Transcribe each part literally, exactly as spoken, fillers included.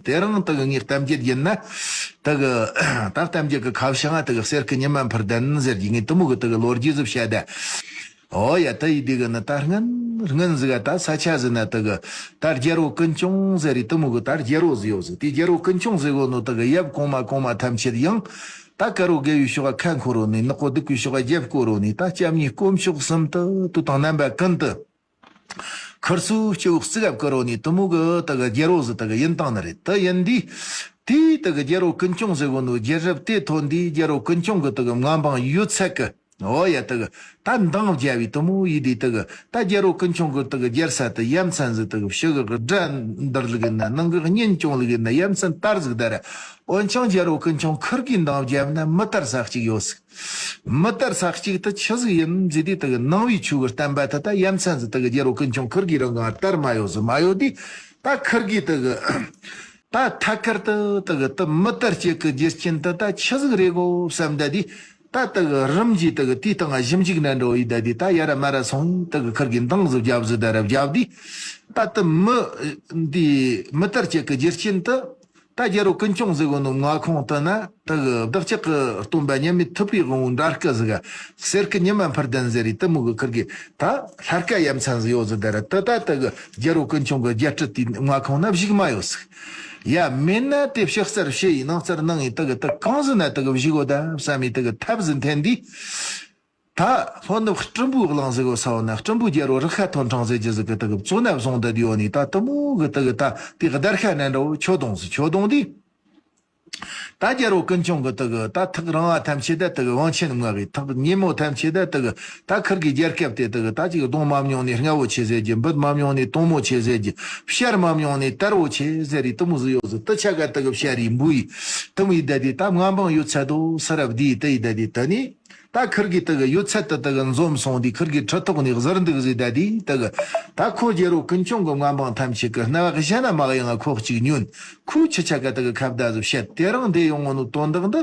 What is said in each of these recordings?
དེ་རིང་དེ་གི་ངའི་གཏམ་རྒྱུད་ཡིན་ན། དེ་གི་ད་གཏམ་རྒྱུད་གི་ཁ་བྱང་ང་དེ་གི་གསེར་གི་ཉི་མ་འཕུར་ལྡིང་ཟེར་གི་ངས་དེ་མོ་གི་དེ་གི་ལོ་རྒྱུས་ཟིག་བཤད་ད། ཨོ་ཡ། དེ་ཡི་དེ་གི་ནི་ད་སྔན་སྔན་ཟིག་ག་ད་ས་ཆ་ཟིག་ན་དེ་གི་ད་རྒྱལ་པོ་ཀུན་སྐྱོང་ཟེར་རི་དེ་མོ་གི་ད་རྒྱལ་པོ་ཟིག་ཡོད་ཟིག། དེ་རྒྱལ་པོ་ཀུན་སྐྱོང་ཟེར་གོ་ནོ་དེ་གི་ཡབ་གོང་མ་གོང་མ་ཐམས་ཅད་ཡང་ད་དཀར་པོ་དགེ་བའི་ཕྱོགས་ཁ་འཁོར་རོ་ནི། ནག་པོ་སྡིག་པའི་ཕྱོགས་རྒྱབ་བསྐོར་རོ་ནི། ད་སྐྱབས་གཉིས་དཀོན་མཆོག་གསུམ་དུ་དུ་དང་རྣམ་པ་ཀུན་ཏུ། ཁུར་ཚོའི་སྤྱི་བོ་གཙུག་ག་བཀུར་རོ་ནི་དེ་མོ་གི་དེ་གི་རྒྱལ་པོ་ཟིག་དེ་གི་ཡིན་སྟངས་ནི་རེད། དེ་ཡིན་དུས་དེའི་དེ་གི་རྒྱལ་པོ་ཀུན་སྐྱོང་ཟེར་གོ་ནོ་རྒྱལ་རབས་དེ་ཐོན་དུས་རྒྱལ་པོ་ཀུན་སྐྱོང་གི་དེ་གི་མངའ་འབངས་ཡོད་ཚད་གི། ཨོ་ཡ། དེ་གི་ད་འདང་བརྒྱབ་བི་དེ་མོ་ཡིན་དུས་དེ་གི་ད་རྒྱལ་པོ་ཀུན་སྐྱོང་གི་དེ་གི་རྒྱལ་ས་དེ་ཡ་མཚན་ཟིག་དེ་གི་ཕྱི་གི་གི་དགྲ་འདུལ་ལུགས་ཡིན་ན། ནང་གི་གཉེན་སྐྱོང་ལུགས་ཡིན་ན། ཡ་མཚན་དར་ཟིག་དར། འོན་ཀྱང་རྒྱལ་པོ་ཀུན་སྐྱོང་ཁུར་གི་འདང་བརྒྱབ་ན་མི་དར་ས་གཅིག་ཡོད་ཟིག། མི་དར་ས་གཅིག་དེ་ཆི་ཟིག་ཡིན་ཟེར་དུས་དེ་གི་ནང་པའི་ཆོས་གི་བསྟན་པ་དེ་ད་ཡ་མཚན་ཟིག་དེ་གི་རྒྱལ་པོ་ཀུན་སྐྱོང་ཁུར་གི་རང་གང་དར་མ་ཡོད་ཟིག། མ་ཡོད་དུས་ད་ཁུར་གི་དེ་གི་ད་ཐད་ཀར་དུ་དེ་གི་དེ་མི་དར་ཅིག་གི་རྒྱུ་རྐྱེན་དེ་ད་ཆི་ཟིག་རེད་གོ་བསམ་ད་དུས། ད་དེ་གི་རིམ་གྱིས་དེ་གི་དེའི་སྟེང་ང་ཞིབ་འཇུག་ན་འགྲོ་ཡི་ད་དུས། ད་ཡ་ར་མ་ར་སོང་དེ་གི་ཁུར་གི་འདང་ཟིག་བརྒྱབ་ཟིག་ད་ར་བརྒྱབ་དུས། ད་དེ་མི་འདི་མི་དར་ཅིག་གི་རྒྱུ་རྐྱེན་དེ། ད་རྒྱལ་པོ་ཀུན་སྐྱོང་ཟེར་གོ་ནོ་མངའ་ཁོངས་དེ་ན་དེ་གི་བདག་ཅག་གི་སྟོན་པ་མཉམ་མེད་ཐུབ་པའི་དབང་པོའི་འདྲ་སྐུ་ཟིག་ག་གསེར་གི་ཉི་མ་འཕུར་ལྡིང་ཟེར་རི་དེ་མོ་གི་ཁུར་གི་ད་ལྷ་སྐལ་ཡ་མཚན་ཟིག་ཡོད་ཟིག། ད་ར་དེ་ད་དེ་གི་རྒྱལ་པོ་ཀུན་སྐྱོང་གི་རྒྱལ་སྲིད་དེའི་མངའ་ཁོངས་ན་བཞུགས་མ་ཡོད་ཟིག། ཡ་མེད་ན་དེ་ཕྱི་གསར་ཕྱི་ཡི་ནང་གསར་ནང་ཡི་དེ་གི་དེ་གང་ཟིག་ན་དེ་གི་བཞུགས་གོ་ད་བསམ་མི་དེ་གི་ཐབས་ཟིག་འཐེན་དུས། ད་ལྷོ་ནུབ་སྤྲིན་པོའི་གླིང་ཟེར་གོ་ས་བོ་ན་སྤྲིན་པོའི་རྒྱལ་པོ་རི་ཁ་ཐོར་འཕྲང་ཟེར་རྒྱུ་ཟིག་གི་དེ་གི་གཙོ་ན་བཟུང་བསྡད་ཡོད་ནི། ད་དེ་མོ་གི་དེ་གི་ད་དེ་གི་བརྡར་ཤ་ནན་འདྲ་བོ་ཁྱོད་གདོང་ཟིག་ཁྱོད་གདོང་དེ། ད་རྒྱལ་པོ་ཀུན་སྐྱོང་གི་དེ་གི་ད་ཐག་རིང་བ་ཐམས་ཅད་ད་དེ་གི་དབང་ཆེན་མངའ་གི། ཐག་ཉེ་མོ་ཐམས་ཅད་ད་དེ་གི་ད་ཁུར་གི་རྒྱལ་ཁབ་དེ་དེ་གི་ད་ཅིག་གདོང་མ་མྱོང་ནི་རྔ་བོ་ཆེ་ཟེར་རྒྱུ། འབུད་མ་མྱོང་ནི་དོང་མོ་ཆེ་ཟེར་རྒྱུ། བཤར་མ་མྱོང་ནི་དར་བོ་ཆེ་ཟེར་རི་དེ་མོ་ཟིག་ཡོད་ཟིག། དེ་ཆ་ག་དེ་གི་བཤར་རི་འབུ་ཡི་དེ་མོ་ཡི་ད་དེ་ད་མངའ་འབངས་ཡོད་ཚད་དོ་ས་རབ་དེ་ཡི་དེ་ཡི་ད་དེ་ད་ནི། ད་ཁུར་གི་དེ་གི་ཡོད་ཚད་དེ་དེ་གི་འཛོམས་སོང་དུས་ཁུར་གི་ཁྲི་ཐོག་ནས་གཟིར་འདུག་ཟེར་ད་དུས་དེ་གི་ད་ཁོ་རྒྱལ་པོ་ཀུན་སྐྱོང་གི་མངའ་འབངས་ཐམས་ཅད་ཀྱི་རྣ་བ་གཞན་ན་མ་ཡོང་ང་ཁོ་གཅིག་ཉོན། ཁོ་ཆི་ཆ་ག་དེ་གི་ཁ་བརྡ་ཟིག་བཤད། དེ་རིང་འདི་ཡོང་ངོ་ནོ་དོན་དག་འདི་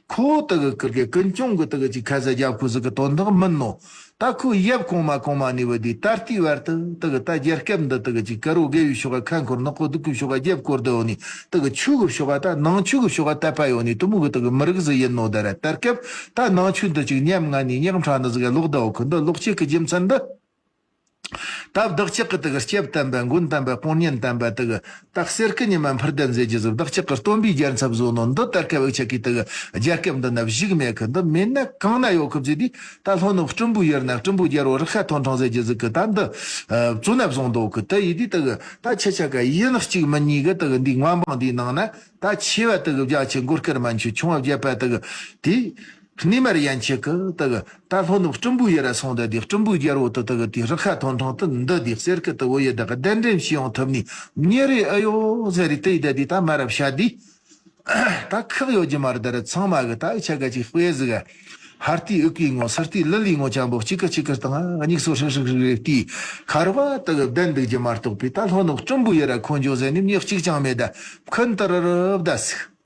ཁོ་དེ་གི་ཁུར་གི་ཀུན་སྐྱོང་གི་དེ་གི་ཅིག་ཁ་ཟས་རྒྱབ་ཁུ་ཟིག་གི་དོན་དག་མིན་ནོ། ད་ཁོ་ཡབ་གོང་མ་གོང་མ་ནས་བུད་དེ་ད་ལྟའི་བར་དུ་དེ་གི་ད་རྒྱལ་ཁབ་འདི་དེ་གི་ཅིག་དཀར་པོ་དགེ་བའི་ཕྱོགས་ཁ་འཁོར། ནག་པོ་སྡིག་པའི་ཕྱོགས་རྒྱབ་བསྐོར་དུ་ཡོད་ནི། དེ་གི་ཆོས་གི་ཕྱོགས་ད་ནང་ཆོས་གི་ཕྱོགས་དད་པ་ཡོད་ནི་དེ་མོ་གི་དེ་གི་མི་རིགས་ཟིག་ཡིན་ནོ། ད་ར་ད་སྐབས་ད་ནང་ཆོས་འདི་ཅིག་ཉམ་ང་ནི་ཉག་ཕྲ་ནི་ཟིག་ག་ལོག་བསྡད་ཡོད་གི། འདི་ལོག་བྱེད་གི་རྒྱུ་མཚན་འདི། ད་བདག་ཅག་གི་དེ་གི་སྐྱབས་དམ་པ་མགོན་དམ་པ་དཔུང་གཉེན་དམ་པ་དེ་གི་ད་གསེར་གི་ཉི་མ་འཕུར་ལྡིང་ཟེར་རྒྱུ་ཟིག། བདག་ཅག་གི་སྟོན་པའི་རྒྱལ་ཚབ་བཟོ་ནོ་འདི་ད་སྐབས་འུ་ཅག་གི་དེ་གི་རྒྱལ་ཁབ་འདི་ན་བཞུགས་མེད་གི། འདི་མེད་ན་གང་ན་ཡོད་གི་ཟེར་དུས། ད་ལྷོ་ནུབ་སྤྲིན་པོའི་ཡུལ་ན་སྤྲིན་པོའི་རྒྱལ་པོ་རི་ཁ་ཐོར་འཕྲང་ཟེར་རྒྱུ་ཟིག་གི་ད་འདི་གཙོ་ན་བཟུང་འདུག་གི། དེ་ཡི་དུས་དེ་གི་ད་ཆི་ཆ་ག་ཡིན་གཅིག་མིན་གཉིས་གི་དེ་གི་འདི་མངའ་འབངས་འདིའི་ནང་ན་ད་ཆེ་བ་དེ་གི་བརྒྱ་ཆེ་མགོ་དཀར་མན་ཆོད། ཆུང་བ་བརྒྱད་པ་དེ་གི་དེ་སྣེ་མར་ཡན་ཆད་གི་དེ་གི་ད་ལྷོ་ནུབ་སྤྲིན་པོའི་ཡུལ་ལ་སོང་བསྡད་དེ། སྤྲིན་པོའི་རྒྱལ་པོ་དེ་དེ་གི་དེ་རི་ཁ་ཐོར་འཕྲང་དུ་འདི་དེ་གསེར་གི་དེ་བོད་ཡུལ་དག་གི་གདན་འདྲེན་བྱེད་ཡོང་ཐུབ་ནི་མྱི་རེ་ཨེ་ཡོད་ཟེར་རི་དེ་ཡི་ད་དེ་ད་མ་རབས་བྱ་དེ། ད་ཁག་ཡོད་རྒྱུ་མ་རེད། ད་རེད་ཚང་མ་གི་ད་ཆ་ག་ཅིག་དཔེ་ཟིག་ག་ཧར་ལྟའི་ཨུ་ཀའི་ངོ་སར་ལྟའི་ལི་ལིའི་ངོ་ཅན་པོ་གཅིག་གི་གཅིག་གི་སྟེང་ང་སྙིགས་སོ་ཧྲིག་ཧྲིག་ཧྲིག་རེ་ལྟའི་ཁ་རོག་དེ་གི་བསྡད་འདུག་རྒྱུ་མ་གཏོགས་པའི། ད་ལྷོ་ནུབ་སྤྲིན་པོའི་ཡུལ་ར་འཁོན་འཇོག་ཟེར་ནི་མྱི་གཅིག་ཀྱང་མེད། ད་འཁོན་དུ་རུ་རུ་བསྡད་ཟིག།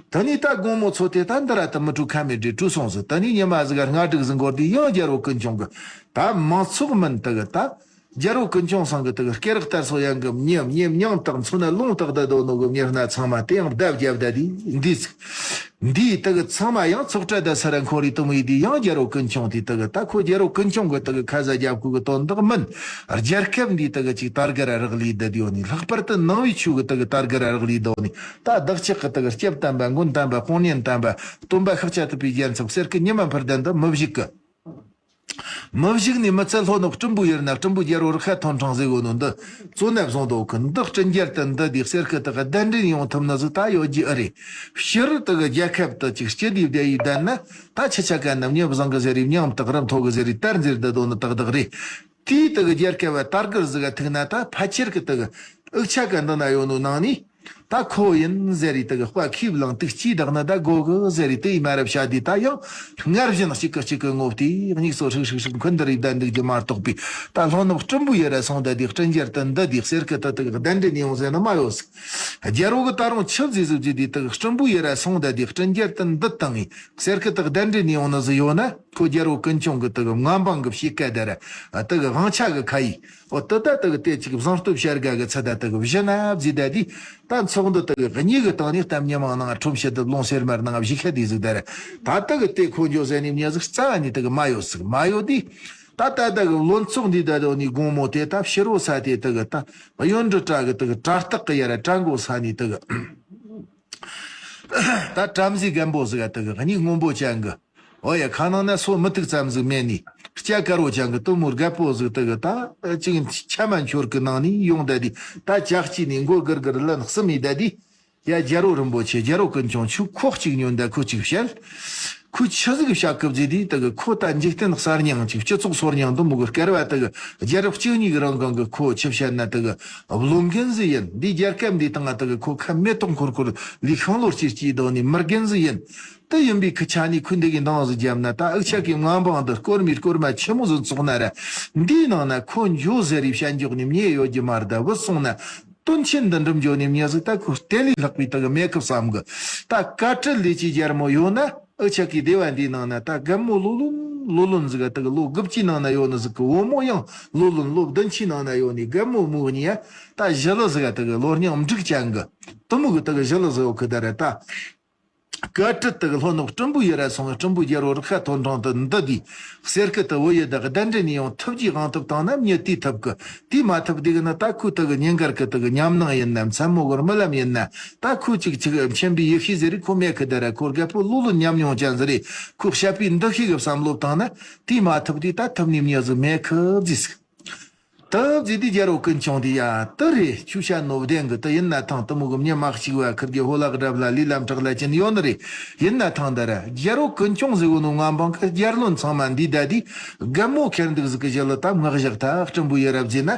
དེ་ནས་ད་དགོང་མོ་ཚོ་དེ་ད་འདི་ར་དུ་མི་བྲོས་ཁ་མེད་དྲེ་བྲོས་སོང་ཟིག། དེ་ནས་ཉི་མ་ཟིག་ག་སྔ་དྲུག་ཟིག་འགོར་དུས་ཡང་རྒྱལ་པོ་ཀུན་སྐྱོང་གི་ད་མང་ཚོགས་མིན་དེ་གི་ད། རྒྱལ་པོ་ཀུན་སྐྱོང་ཚང་གི་དེ་གི་སྐེ་རགས་ལྟར་སོགས་ཡང་གི་མྱི་མྱི་མྱང་དག་མཚོན་ན་རླུང་དག་བསྡད་དོ་ནོ་གི་མྱི་སྣ་ཚང་མ་དེ་ཡང་བརྡབ་བརྒྱབ་བསྡད་དེ་འདི་ཚིག། འདིའི་དེ་གི་ཚང་མ་ཡང་ཚོགས་གྲལ་དང་ས་ར་འཁོར་རི་དུ་མོ་ཡི་དེ་ཡང་རྒྱལ་པོ་ཀུན་སྐྱོང་དེ་དེ་གི་ད་ཁོ་རྒྱལ་པོ་ཀུན་སྐྱོང་གི་དེ་གི་ཁ་ཟས་རྒྱབ་ཁུ་གི་དོན་དག་མིན། རྒྱལ་ཁབ་འདིའི་དེ་གི་ཅིག་དར་དཀར་ར་རག་ལས་བསྡད་ཡོད་ནི། ལྷག་པར་དུ་ནང་པའི་ཆོས་གི་དེ་གི་དར་དཀར་ར་རག་ལས་བསྡད་ནི། ད་བདག་ཅག་གི་དེ་གི་སྐྱབས་དམ་པ་མགོན་དམ་པ་དཔུང་གཉེན་དམ་པ་སྟོན་པ་ཤཱཀྱ་ཐུབ་པའི་རྒྱལ་ཚབ་གསེར་གི་ཉི་མ་འཕུར་ལྡིང་འདི་མི་བཞུགས་གི། མི་བཞུགས་ནས་མི་ཚད་ལྷོ་ནུབ་སྤྲིན་པོའི་ཡུལ་ན་སྤྲིན་པོའི་རྒྱལ་པོ་རི་ཁ་ཐོར་འཕྲང་ཟེར་གོ་ནོ་འདི་གཙོ་ན་བཟུང་འདུག་གི། འདི་སྤྲིན་རྒྱལ་དུ་འདི་དེ་གསེར་གི་དེ་གི་གདན་འདྲེན་ཡོང་ཐུབ་ནི་ཟིག་ད་ཡོད་རྒྱུ་ཨེ་རེད། སྤྱིར་དེ་གི་རྒྱལ་ཁབ་དེ་ཅིག་སྤྱི་བདེའི་བསྡད་ཡི་བསྡད་ན་ད་ཆི་ཆ་ག་ནམ་ཉི་བཟང་གི་ཟེར་རི་མྱང་དག་རི་མཐོ་གི་ཟེར་རི་དར་འཛེར་བསྡད་དོ་ནི་ཏག་ཏག་རེད། དེའི་དེ་གི་རྒྱལ་ཁབ་བ་དར་དཀར་ཟིག་ག་ཐུག་ན་ད་ཕལ་ཆེར་གི་དེ་གི་འུ་ཅག་གི་འདི་ན་ཡོད་ནོ་ནང་ནས། ད་ཁོ་ཡིན་ཟེར་རི་དེ་གི་དཔའ་ཁེབས་ལང་དུག་ཅིག་བདག་ན་ད་དགོ་གི་ཟེར་རི་དེ་ཡི་མ་རབས་བྱ་དེ་ད་ཡང་སྔར་བཞིན་གཅིག་གི་གཅིག་གི་ངོ་བལྟས་སྙིགས་སོ་ཧྲིག་ཧྲིག་ཧྲིག་འཁོན་འདི་རི་བསྡད་འདུག་རྒྱུ་མ་གཏོགས་པའི། ད་ལྷོ་ནུབ་སྤྲིན་པོའི་ཡུལ་ར་སོང་བསྡད་དེ་སྤྲིན་རྒྱལ་དུ་འདི་དེ་གསེར་གི་དེ་དེ་གི་གདན་འདྲེན་ཡོང་ཟེར་ནི་མ་ཡོད་ཟིག། རྒྱལ་པོ་གི་ད་རུང་ཆི་ཟིག་ཟིག་བགྱིས་དེ་དེ་གི་སྤྲིན་པོའི་ཡུལ་ར་སོང་བསྡད་དེ་སྤྲིན་རྒྱལ་དུ་འདི་བཏང་ངས་གསེར་གི་དེ་གདན་འདྲེན་ཡོང་ནི་ཟིག་ཡོད་ན། ཁོ་རྒྱལ་པོ་ཀུན་སྐྱོང་གི་དེ་གི་མངའ་འབངས་གི་ཕྱེད་ཀ་དེ་ར་དེ་གི་དབང་ཆ་གི་ཁ་ཡིས། འོ་དེ་ད་དེ་གི་དེ་ཅིག་བཟང་སྟོབས་བྱ་དགའ་གི་ཚད་ད་དེ་གི་བཞི་ན་བཟླས་ད་དེ། ད་ཚོགས་འདུ་དེ་གི་གཉིས་གི་སྟེང་ནས་གཏམ་ཉི་མ་ནང་ཁྲོམ་བཤད་དེ་ལུང་སེར་མར་ནང་བཞི་ཁ་དེ་ཟིག་དེ་ར། ད་དེ་གི་དེ་ཁོ་འཇོག་ཟེར་ནས་མྱི་ཟིག་རྩ་བ་ནས་དེ་གི་མ་ཡོད་ཟིག་མ་ཡོད་དེ། ད་ད་ད་གི་ལོ་ཚོགས་འདི་ད་དོ་ནི་དགོང་མོ་དེ་ད་ཕྱི་རོ་ས་དེ་དེ་གི་ད་གཡོན་འབྲུ་བྲག་གི་དེ་གི་བྲག་སྟག་གི་ཡ་ར་བྲག་མགོ་ས་ནི་དེ་གི་ད་བྲམ་ཟེ་རྒན་པོ་ཟིག་ག་དེ་གི་གཉིད་སྔོན་པོ་ཅན་གི། འོ་ཡ། ཁ་ནང་ན་སོ་མི་ཐུག་ཙམ་ཟིག་མེད་ནི་སྐྱ་དཀར་བོ་ཅན་གི་དེ་མོ་རྒད་པོ་ཟིག་དེ་གི་ད་ཅིག་ཆ་མ་འཆོར་གི་ནང་ནི་ཡོང་ད་དེ། ད་ཇག་སྐྱིད་ནི་མགོ་སྒུར་སྒུར་ལན་གསུམ་ཡི་ད་དེ། ཡ། རྒྱལ་པོ་རིན་པོ་ཆེ། རྒྱལ་པོ་ཀུན་སྐྱོང་། ཁྱོད་ཁོག་གཅིག་ཉོན་ད་ཁོ་གཅིག་བཤད། ཁོས་ཆི་ཟིག་བཤད་གི་བཟེས་དུས་དེ་གི་ཁོ་ད་འཇིག་རྟེན་གསར་རྙིང་ཅིག་སྤྱི་ཚོགས་སོར་རྙིང་འདི་མོ་གི་སྐལ་བ་དེ་གི་རྒྱལ་རབས་བཅུ་གཉིས་གི་རིང་གང་གི་ཁོ་ཆི་བཤད་ན་དེ་གི་བློ་འགན་ཟིག་ཡིན། འདི་རྒྱལ་ཁབ་འདི་སྟེང་ང་དེ་གི་ཁོ་ཁ་མེ་ཏོག་འཁོར་འཁོར་ལི་ཤང་ལོར་ཅིར་ཅིར་དོ་ནི་མི་རྒན་ཟིག་ཡིན། དེ་ཡིན་པའི་ཁི་ཆ་ནི་ཁོས་འདི་གི་འདང་ཟིག་བརྒྱབ་ན། ད་འུ་ཅག་གི་མངའ་འབངས་འདི་སྐོར་མི་སྐོར་མ་ཆེན་མོ་ཟིག་ཚོགས་ན་ར། འདིའི་ནང་ན་ཁོ་འཇོག་ཟེར་རེ་བཤད་འཇོག་ནི་མྱི་ཡོད་རྒྱུ་མ་རེད། ད་བུད་སོང་ན། དོན་ཆེན་འདི་འགྲུབ་འགྱོ་ནས་མྱི་ཟིག་ད་ཁོ་དེ་ལས་ལྷག་པའི་དེ་གི་མེད་ཁི་བསམ་གི། ད་བཀའ་ཁྲིད་ལས་ཀྱི་རྒྱལ་མོ་ཡོད་ན་འུ་ཅག་གི་སྡེ་བ་འདིའི་ནང་ན་ད་རྒན་མོ་ལོ་ལོན་ལོ་ལོན་ཟིག་ག་དེ་གི་ལོ་དགུ་བཅུའི་ནང་ན་ཡོད་ནི་ཟིག་གི། བུ་མོ་ཡང་ལོ་ལོན་ལོ་བདུན་ཅུའི་ནང་ན་ཡོད་ནི་རྒན་མོ་མོ་གཉིས་ཡ། ད་ཞི་ལི་ཟིག་ག་དེ་གི་ལོ་རྙིང་འབྲུག་ཅན་གི་དེ་མོ་གི་དེ་གི་ཞི་ལི་ཟིག་ཡོད་གི། ད་རེད་ད། བཀའ་ཁྲིད་དེ་གི་ལྷོ་ནུབ་སྤྲིན་པོའི་ཡུལ་ར་སོང་བའི་སྤྲིན་པོའི་རྒྱལ་པོ་རིག་ཤ་ཐོན་ཁྲང་དུ་འདི་དེ་གསེར་སྐུ་དེ་བོད་ཡུལ་དག་གདན་འདྲེན་ནས་ཡང་ཐུབ་རྒྱུའི་དབང་ཐུབ་བཏང་ན་མྱི་དེ་ཐུབ་གི། དེ་མ་ཐུབ་དེ་གི་ན་ད་ཁོའི་དེ་གི་ཉིན་དཀར་གི་དེ་གི་ཉམས་སྣང་ཡིན་ན། མཚན་མོ་གི་རྨི་ལམ་ཡིན་ན། ད་ཁོའི་ཅིག་ཅིག་མཁྱེན་པའི་ཡིད་ཤེས་ཟེར་རེ་ཁོ་མེད་གི། ད་ར་ཁོ་རྒད་པོ་ལོ་ལོན་ཉམས་མྱོང་ཅན་ཟེར་རེ་ཁོ་བཤད་པའི་འདུ་ཤེས་གི་བསམ་བློ་བཏང་ན། དེ་མ་ཐུབ་དེ་ད་ཐུབ་ནི་མྱི་ཟིག་མེད་གི་བཟེས་ཟིག། དེ་བཟེས་དུས་རྒྱལ་པོ་ཀུན་སྐྱོང་དེ་ཡ་དེ་རེད། ཁྱོད་བཤད་ནོ་བདེན་གི། དེ་ཡིན་ན་ཐང་དེ་མོ་གི་མྱི་མ་གཅིག་བ་ཁིར་གི་ཧོ་ལག་རབ་ལ་ལི་ལམ་དྲག་ལ་ཅན་ཡོད་ནི་རེད། ཡིན་ན་ཐང་ད་ར་རྒྱལ་པོ་ཀུན་སྐྱོང་ཟེར་བོ་ནོ་མངའ་འབངས་ཀྱི་རྒྱལ་བློན་ཚང་མ་འདི་ད་དེ་རྒན་མོ་ཁེར་འདུག་ཟིག་གི་ཞི་ལི་ད་མངག་བཞག་ད་སྤྲིན་པོའི་ཡུལ་རབ་ཟེར་ན།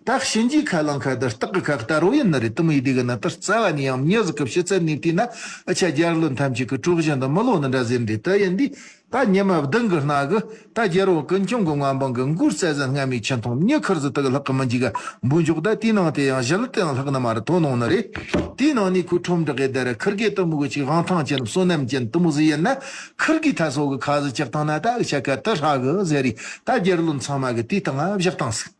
ད་གཤིན་རྗེའི་ཁ་རླངས་ཁ་དེ་སྟག་གི་ཁ་རྟ་རོ་ཡིན་ནི་རེད། དེ་མོ་ཡི་དེ་གི་ན་དེ་རྩ་བ་ནས་ཡང་མྱི་ཟིག་གི་ཕྱི་ཚད་ནས་བལྟས་ན་འུ་ཅག་རྒྱལ་བློན་ཐམས་ཅད་ཀྱི་གྲོགས་གཞན་དུ་མི་ལོ་ནི་འདྲ་ཟེར་འདྲ་དེ་ཡིན་དུས། ད་ཉི་མ་བདུན་གི་སྣ་གི་ད་རྒྱལ་པོ་ཀུན་སྐྱོང་གི་མངའ་འབངས་གི་མགོ་རྩ་ཟན་སྔ་མའི་ཆུ་འཐུང་མྱི་ཁུར་ཟིག་དེ་གི་ལྷག་གི་མི་འཇིག་ག་འབུ་འཇོག་ད་དེའི་ནང་དེ་ཡང་ཞི་ལི་དེའང་ལྷག་ནི་མ་རེད། དོ་ནོ་ནི་རེད། དེའི་ནང་ནས་ཁོའི་ཁྲོམ་བསྒྲགས་གི་དེ་ར་ཁིར་གི་དེ་མོ་གི་ཅིག་དབང་ཐང་ཅན་བསོད་ནམས་ཅན་དེ་མོ་ཟིག་ཡིན་ན། ཁིར་གི་ཐ་སོ་གི་ཁ་ཟིག་ཅག་བཏང་ན་ད་འུ་ཅག་ག་དེ་ཧྲ་གི་ཟེར་རེ། ད་རྒྱལ་བློན་ཚང་མ་གི་དེའི་སྟེང་ང་བཞག་བཏང་ཟིག།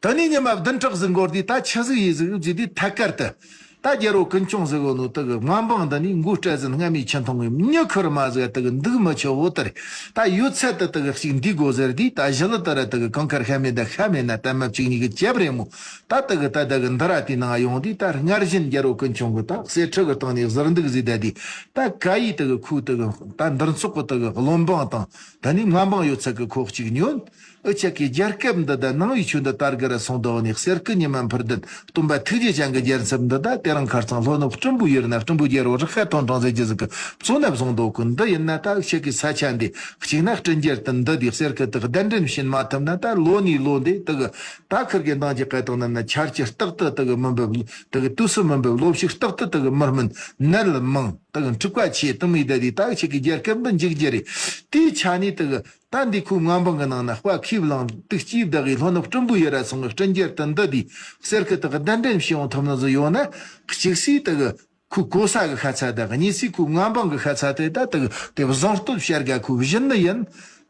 ད་ནི་ཉི་མ་བདུན་ཕྲག་ཟིག་འགོར་དུས་ད་ཆི་ཟིག་ཡིན་ཟིག་ཟེར་དུས་ཐད་ཀར་དུ། ད་རྒྱལ་པོ་ཀུན་སྐྱོང་ཟེར་གོ་ནོ་དེ་གི་མངའ་འབངས་འདི་ནི་མགོ་སྤྲད་ཟིན་སྔ་མའི་ཆུ་འཐུང་གི་མྱི་ཁུར་མ་ཟིག་དེ་གི་འདུག་མི་ཆོག་བོ་དེ་རེད། ད་ཡོད་ཚད་དེ་དེ་གི་གཅིག་འདི་དགོ་ཟེར་དུས་ད་ཞི་ལི་དེ་ར་དེ་གི་གང་ཁར་ཤ་མེད་ད་ཤ་མེད་ན་ད་མ་གཅིག་གཉིས་གི་ཅེབ་རེ་མོ། ད་དེ་གི་ད་དེ་གི་འདི་ར་དེའི་ནང་ཡོང་དུས་ད་སྔར་བཞིན་རྒྱལ་པོ་ཀུན་སྐྱོང་གི་ད་གསེར་ཁྲི་གི་སྟེང་ནས་གཟིར་འདུག་ཟིག་ད་དུས་ད་ག་ཡི་དེ་གི་ཁོའི་དེ་གི་ད་འདིར་ཚོགས་གི་དེ་གི་བློན་འབངས་དང་ད་ནི་མངའ་འབངས་ཡོད་ཚད་གི་ཁོ་གཅིག་ཉོན། འུ་ཅག་གི་རྒྱལ་ཁབ་འདི་དང་ནང་བའི་ཆོས་འདི་དར་གི་ར་སོང་དོ་ནི་གསེར་སྐུ་ཉི་མ་འཕུར་ལྡིང་སྟོན་པ་ཐུགས་རྗེ་ཅན་གི་རྒྱལ་མཚམས་འདི་དང་དེ་རིང་ཁ་རྩང་ལྷོ་ནུབ་སྤྲིན་པོའི་ཡུལ་ན་སྤྲིན་པོའི་རྒྱལ་པོ་རིག་ཤ་ཐོན་ཐང་ཟེར་རྒྱུ་ཟིག་གི་གཙོ་ན་བཟུང་དོ་གི། འདི་ཡིན་ན་ད་འུ་ཅག་གི་ས་ཆ་འདི་གཅིག་ན་སྤྲིན་རྒྱལ་དུ་འདི་དེ་གསེར་སྐུ་དག་གདན་འདྲེན་བྱིན་མ་ཐུབ་ན་ད་ལོ་ནས་ལོ་འདི་དག་ད་ཁིར་གི་འདང་གི་སྐད་དང་ན་ན་ཆར་གྱི་རྟག་ཏུ་དག་མི་འབབ། དག་དུས་སུ་མི་འབབ། ལོ་ཕྱུགས་རྟག་ཏུ་དག་མི་སྨིན། ནད་མང་དག་འཁྲུག་པ་ཆེ་དུ་མི་ད་དེ་ད་འུ་ཅག་གི་རྒྱལ་ཁབ་འདི་འཇིག་རྒྱུ་རེད། དེའི་ཆ་ནས་དག་ད་འདི་ཁོའི་མངའ་འབངས་ཀྱི་ནང་ན་དཔའ་ཁས་བླངས་དུག་ཅིག་བདག་གིས་ལྷོ་ནུབ་སྤྲིན་པོའི་ཡུལ་ར་སོང་གི་སྤྲིན་རྒྱལ་དུ་འདི་དེ་གསེར་སྐུ་དག་གདན་འདྲེན་བྱེད་ཡོང་ཐུབ་ནི་ཟིག་ཡོད་ན། གཅིག་སྲིད་དག་ཁོའི་གོ་ས་གི་ཤ་ཚ་དང་གཉིས་སྲིད་ཁོའི་མངའ་འབངས་གི་ཤ་ཚ་དེ་ད་དག་དེ་བཟང་སྟོབས་བྱ་དགའ་ཁོའི་བཞིན་ནི་ཡིན།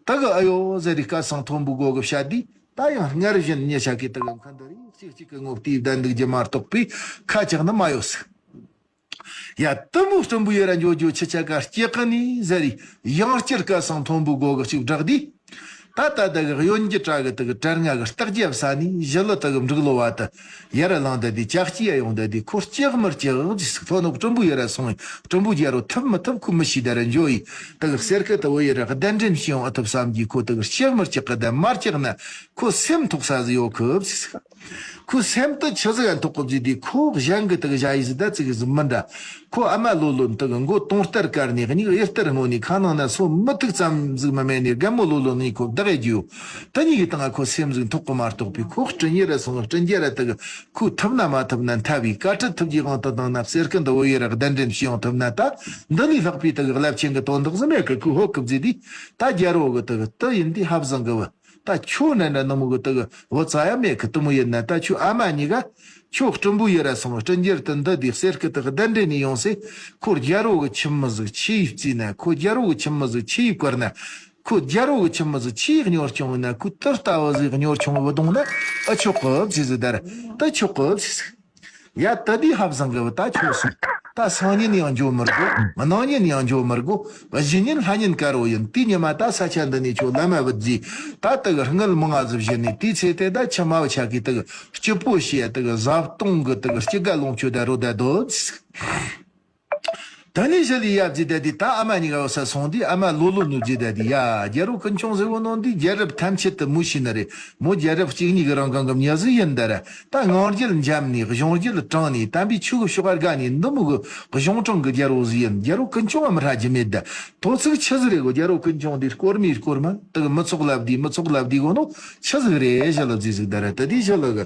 དག་ཨ་ཡོ་ཟེར་རེ་སྐད་སང་མཐོན་པོ་སྒོ་གི་བཤད་དུས་ད་ཡང་སྔར་བཞིན་མྱི་ཤ་གི་དག་མཁན་འདི་རིགས་གཅིག་གཅིག་གི་ངོ་བལྟས་བསྡད་འདུག་རྒྱུ་མ་གཏོགས་པའི་ཁ་ཆག་ནི་མ་ཡོད་ཟིག། ཡ། དུ་མོ་སྤྲིན་པོའི་ཡུལ་ར་འགྱོ་རྒྱུ་ཁྱི་ཆ་ག་སྐྱེ་ཀི་ནི་ཟེར་རེ་ཡང་བསྐྱར་སྐད་སང་མཐོན་པོའི་སྒོ་གི་གཅིག་བསྒྲགས་དུས། ད་ད་ད་གི་གཡོན་གྱི་བྲག་གི་དེ་གི་གྲལ་ལྔ་གི་རྟགས་རྒྱབ་ས་ནས་ཞི་ལི་དེ་གི་འབྲུག་ལོ་བ་དེ་ཡར་ལངས་ད་དེ་ཇག་སྐྱིད་ཡ་ཡོང་ད་དེ་ཁོ་སྐྱག་མི་སྐྱག་ཟིག་ལྷོ་ནུབ་སྤྲིན་པོའི་ཡུལ་ར་སོང་ཡིན། སྤྲིན་པོའི་རྒྱལ་པོ་ཐུབ་མི་ཐུབ་ཁོ་མི་ཤེས། ད་ར་འགྱོ་ཡིན། དེ་གི་གསེར་སྐུ་དེ་བོད་ཡུལ་ར་གདན་འདྲེན་བྱེད་ཡོང་ཨ་ཐུབ་བསམ་གྱིས་ཁོ་དེ་གི་སྐྱག་མི་སྐྱག་གི་ད་མར་སྐྱག་ན་ཁོ་སེམས་ཐོག་ས་ཟིག་ཡོད་གི་ཟིག། ཁོའི་སེམས་དུ་ཆི་ཟིག་ཡང་ཐོག་གི་བརྗོད་དུས་ཁོ་གཞན་གི་དག་བཞག་ཡིག་ཟིག་ད་ཙིག་ཟིག་མི་འདྲ། ཁོ་ཨ་མ་ལོ་ལོན་དག་མགོ་དུང་ལྟར་བཀར་ནས་མྱིག་གཡུ་ལྟར་སྔོ་ནས་ཁ་ནང་ན་སོ་མི་ཐུག་ཙམ་ཟིག་མི་མེད་ནས་རྒན་མོ་ལོ་ལོན་ནས་ཁོ་བདག་ཡེ་རྒྱུ་ཡོད། དེ་གཉིས་ཀྱི་སྟེང་ཁོ་སེམས་ཟིག་ཐོག་གི་མ་གཏོགས་པའི་ཁོ་སྤྲིན་ཡེ་ར་སོང་སྤྲིན་རྒྱལ་ར་དག་ཁོ་ཐུབ་ན་མ་ཐུབ་ན་འཐབ་བའི་བཀའ་ཁྲིད་ཐུབ་རྒྱུའི་དབང་དུ་བཏང་ན་གསེར་སྐུ་འདི་བོད་ཡུལ་ར་གདན་འདྲེན་བྱེད་ཡོང་ཐུབ་ན་ད་འདི་ལས་ལྷག་པའི་དག་རླབས་ཆེན་གི་དོན་དག་ཟིག་མེད་གི། ཁོ་ཧོ་གི་བརྗོད་དུས་ད་རྒྱལ་པོ་གི་དག་དེ་ཡིན་དུས་ཧབ་བཟང་གི་བུ། ད་ཁྱོད་འདྲ་འདྲ་ནི་མོ་གི་དེ་གི་བུ་ཚ་ཡ་མེད་གི། དེ་མོ་ཡིན་ན་ད་ཁྱོད་ཨ་མ་གཉིས་ཀ་ཁྱོད་སྤྲིན་པོ་ཡི་ར་སོང་། སྤྲིན་རྒྱལ་དུ་འདི་དེ་གསེར་སྐུ་དེ་གདན་འདྲེན་ནས་ཡོང་སེ། ཁོ་རྒྱལ་པོ་གི་ཁྱིམ་མི་ཟིག་ཆི་ཡིས་བརྩིས་ན། ཁོ་རྒྱལ་པོ་གི་ཁྱིམ་མི་ཟིག་ཆི་ཡིས་བཀུར་ན། ཁོ་རྒྱལ་པོ་གི་ཁྱིམ་མི་ཟིག་ཆི་ཡིས་གཉོར་སྐྱོང་ཡིན་ན། ཁོ་དེ་ལྟ་བུ་ཟིག་གཉོར་སྐྱོང་བུ་གདོང་ན་ཨ་ཆོག་གི་བརྩིས་ཟིག་ད་ར། ད་ཆོག་གི་བརྩིས་ཟིག་ཡ། ད་དེ་ཧབ་བཟང་གི་བུ་ད་ཁྱོད་སོང་། ད་སང་ཉིན་ཡང་འགྱོ་མི་དགོ། གནངས་ཉིན་ཡང་འགྱོ་མི་དགོ། གཞེས་ཉིན་ལྷ་ཉིན་དཀར་པོ་ཡིན། དེ་ཉི་མ་ད་ས་ཆ་འདི་ནས་ཁྱོད་ལམ་མ་བུད་རྗེས། ད་དེ་གི་དངུལ་མང་ང་ཟིག་བཞེས་ནས། དེའི་ཚེ་དེ་ད་ཁྱི་མ་བུ་ཆ་གི་དེ་གི་སྐྱིད་པོ་བྱས། དེ་གི་བཟའ་བཏུང་གི་དེ་གི་སྐྱིད་དགའ་ལོངས་སྤྱོད་ད་རོ་ད་སྡོད། ད་ནི་ཞི་ལི་ཡབ་ཟེར་ད་དེ་ད་ཨ་མ་གཉིས་ཀ་བུ་ས་སོང་དུས། ཨ་མ་ལོ་ལོ་ནུ་ཟེར་ད་དེ། ཡ། རྒྱལ་པོ་ཀུན་འབྱུང་ཟེར་བོ་ནོ་འདི་རྒྱལ་རབས་ཐམས་ཅད་དུ་མུ་ཤི་ནི་རེད། མོ་རྒྱལ་རབས་གཅིག་གཉིས་ཀྱི་རང་གང་གི་མྱི་ཟིག་ཡིན་ད་ར། ད་ངང་རྒྱལ་འཇམ་ནས་གཞུང་རྒྱལ་དྲང་ནས། དམ་པའི་ཆོས་ཀྱི་ཕྱོགས་ཀ་དགའ་ནས། འདི་མོ་གི་གཞུང་དྲང་གི་རྒྱལ་པོ་ཟིག་ཡིན། རྒྱལ་པོ་ཀུན་འབྱུང་ངམ་ཧྲ་རྒྱུ་མེད་ད། དོ་ཚིག་ཆི་ཟིག་རེད་གོ། རྒྱལ་པོ་ཀུན་འབྱུང་འདི་སྐོར་མི་སྐོར་མ་དེ་གི་མི་ཚོགས་ལབ་དེ་མི་ཚོགས་ལབ་དེ་གོ་ནོ་ཆི་ཟིག་རེད། ཞི་ལི་ཟེར་ཟིག་ད་ར། ད་དེ་ཞི་ལི་གི་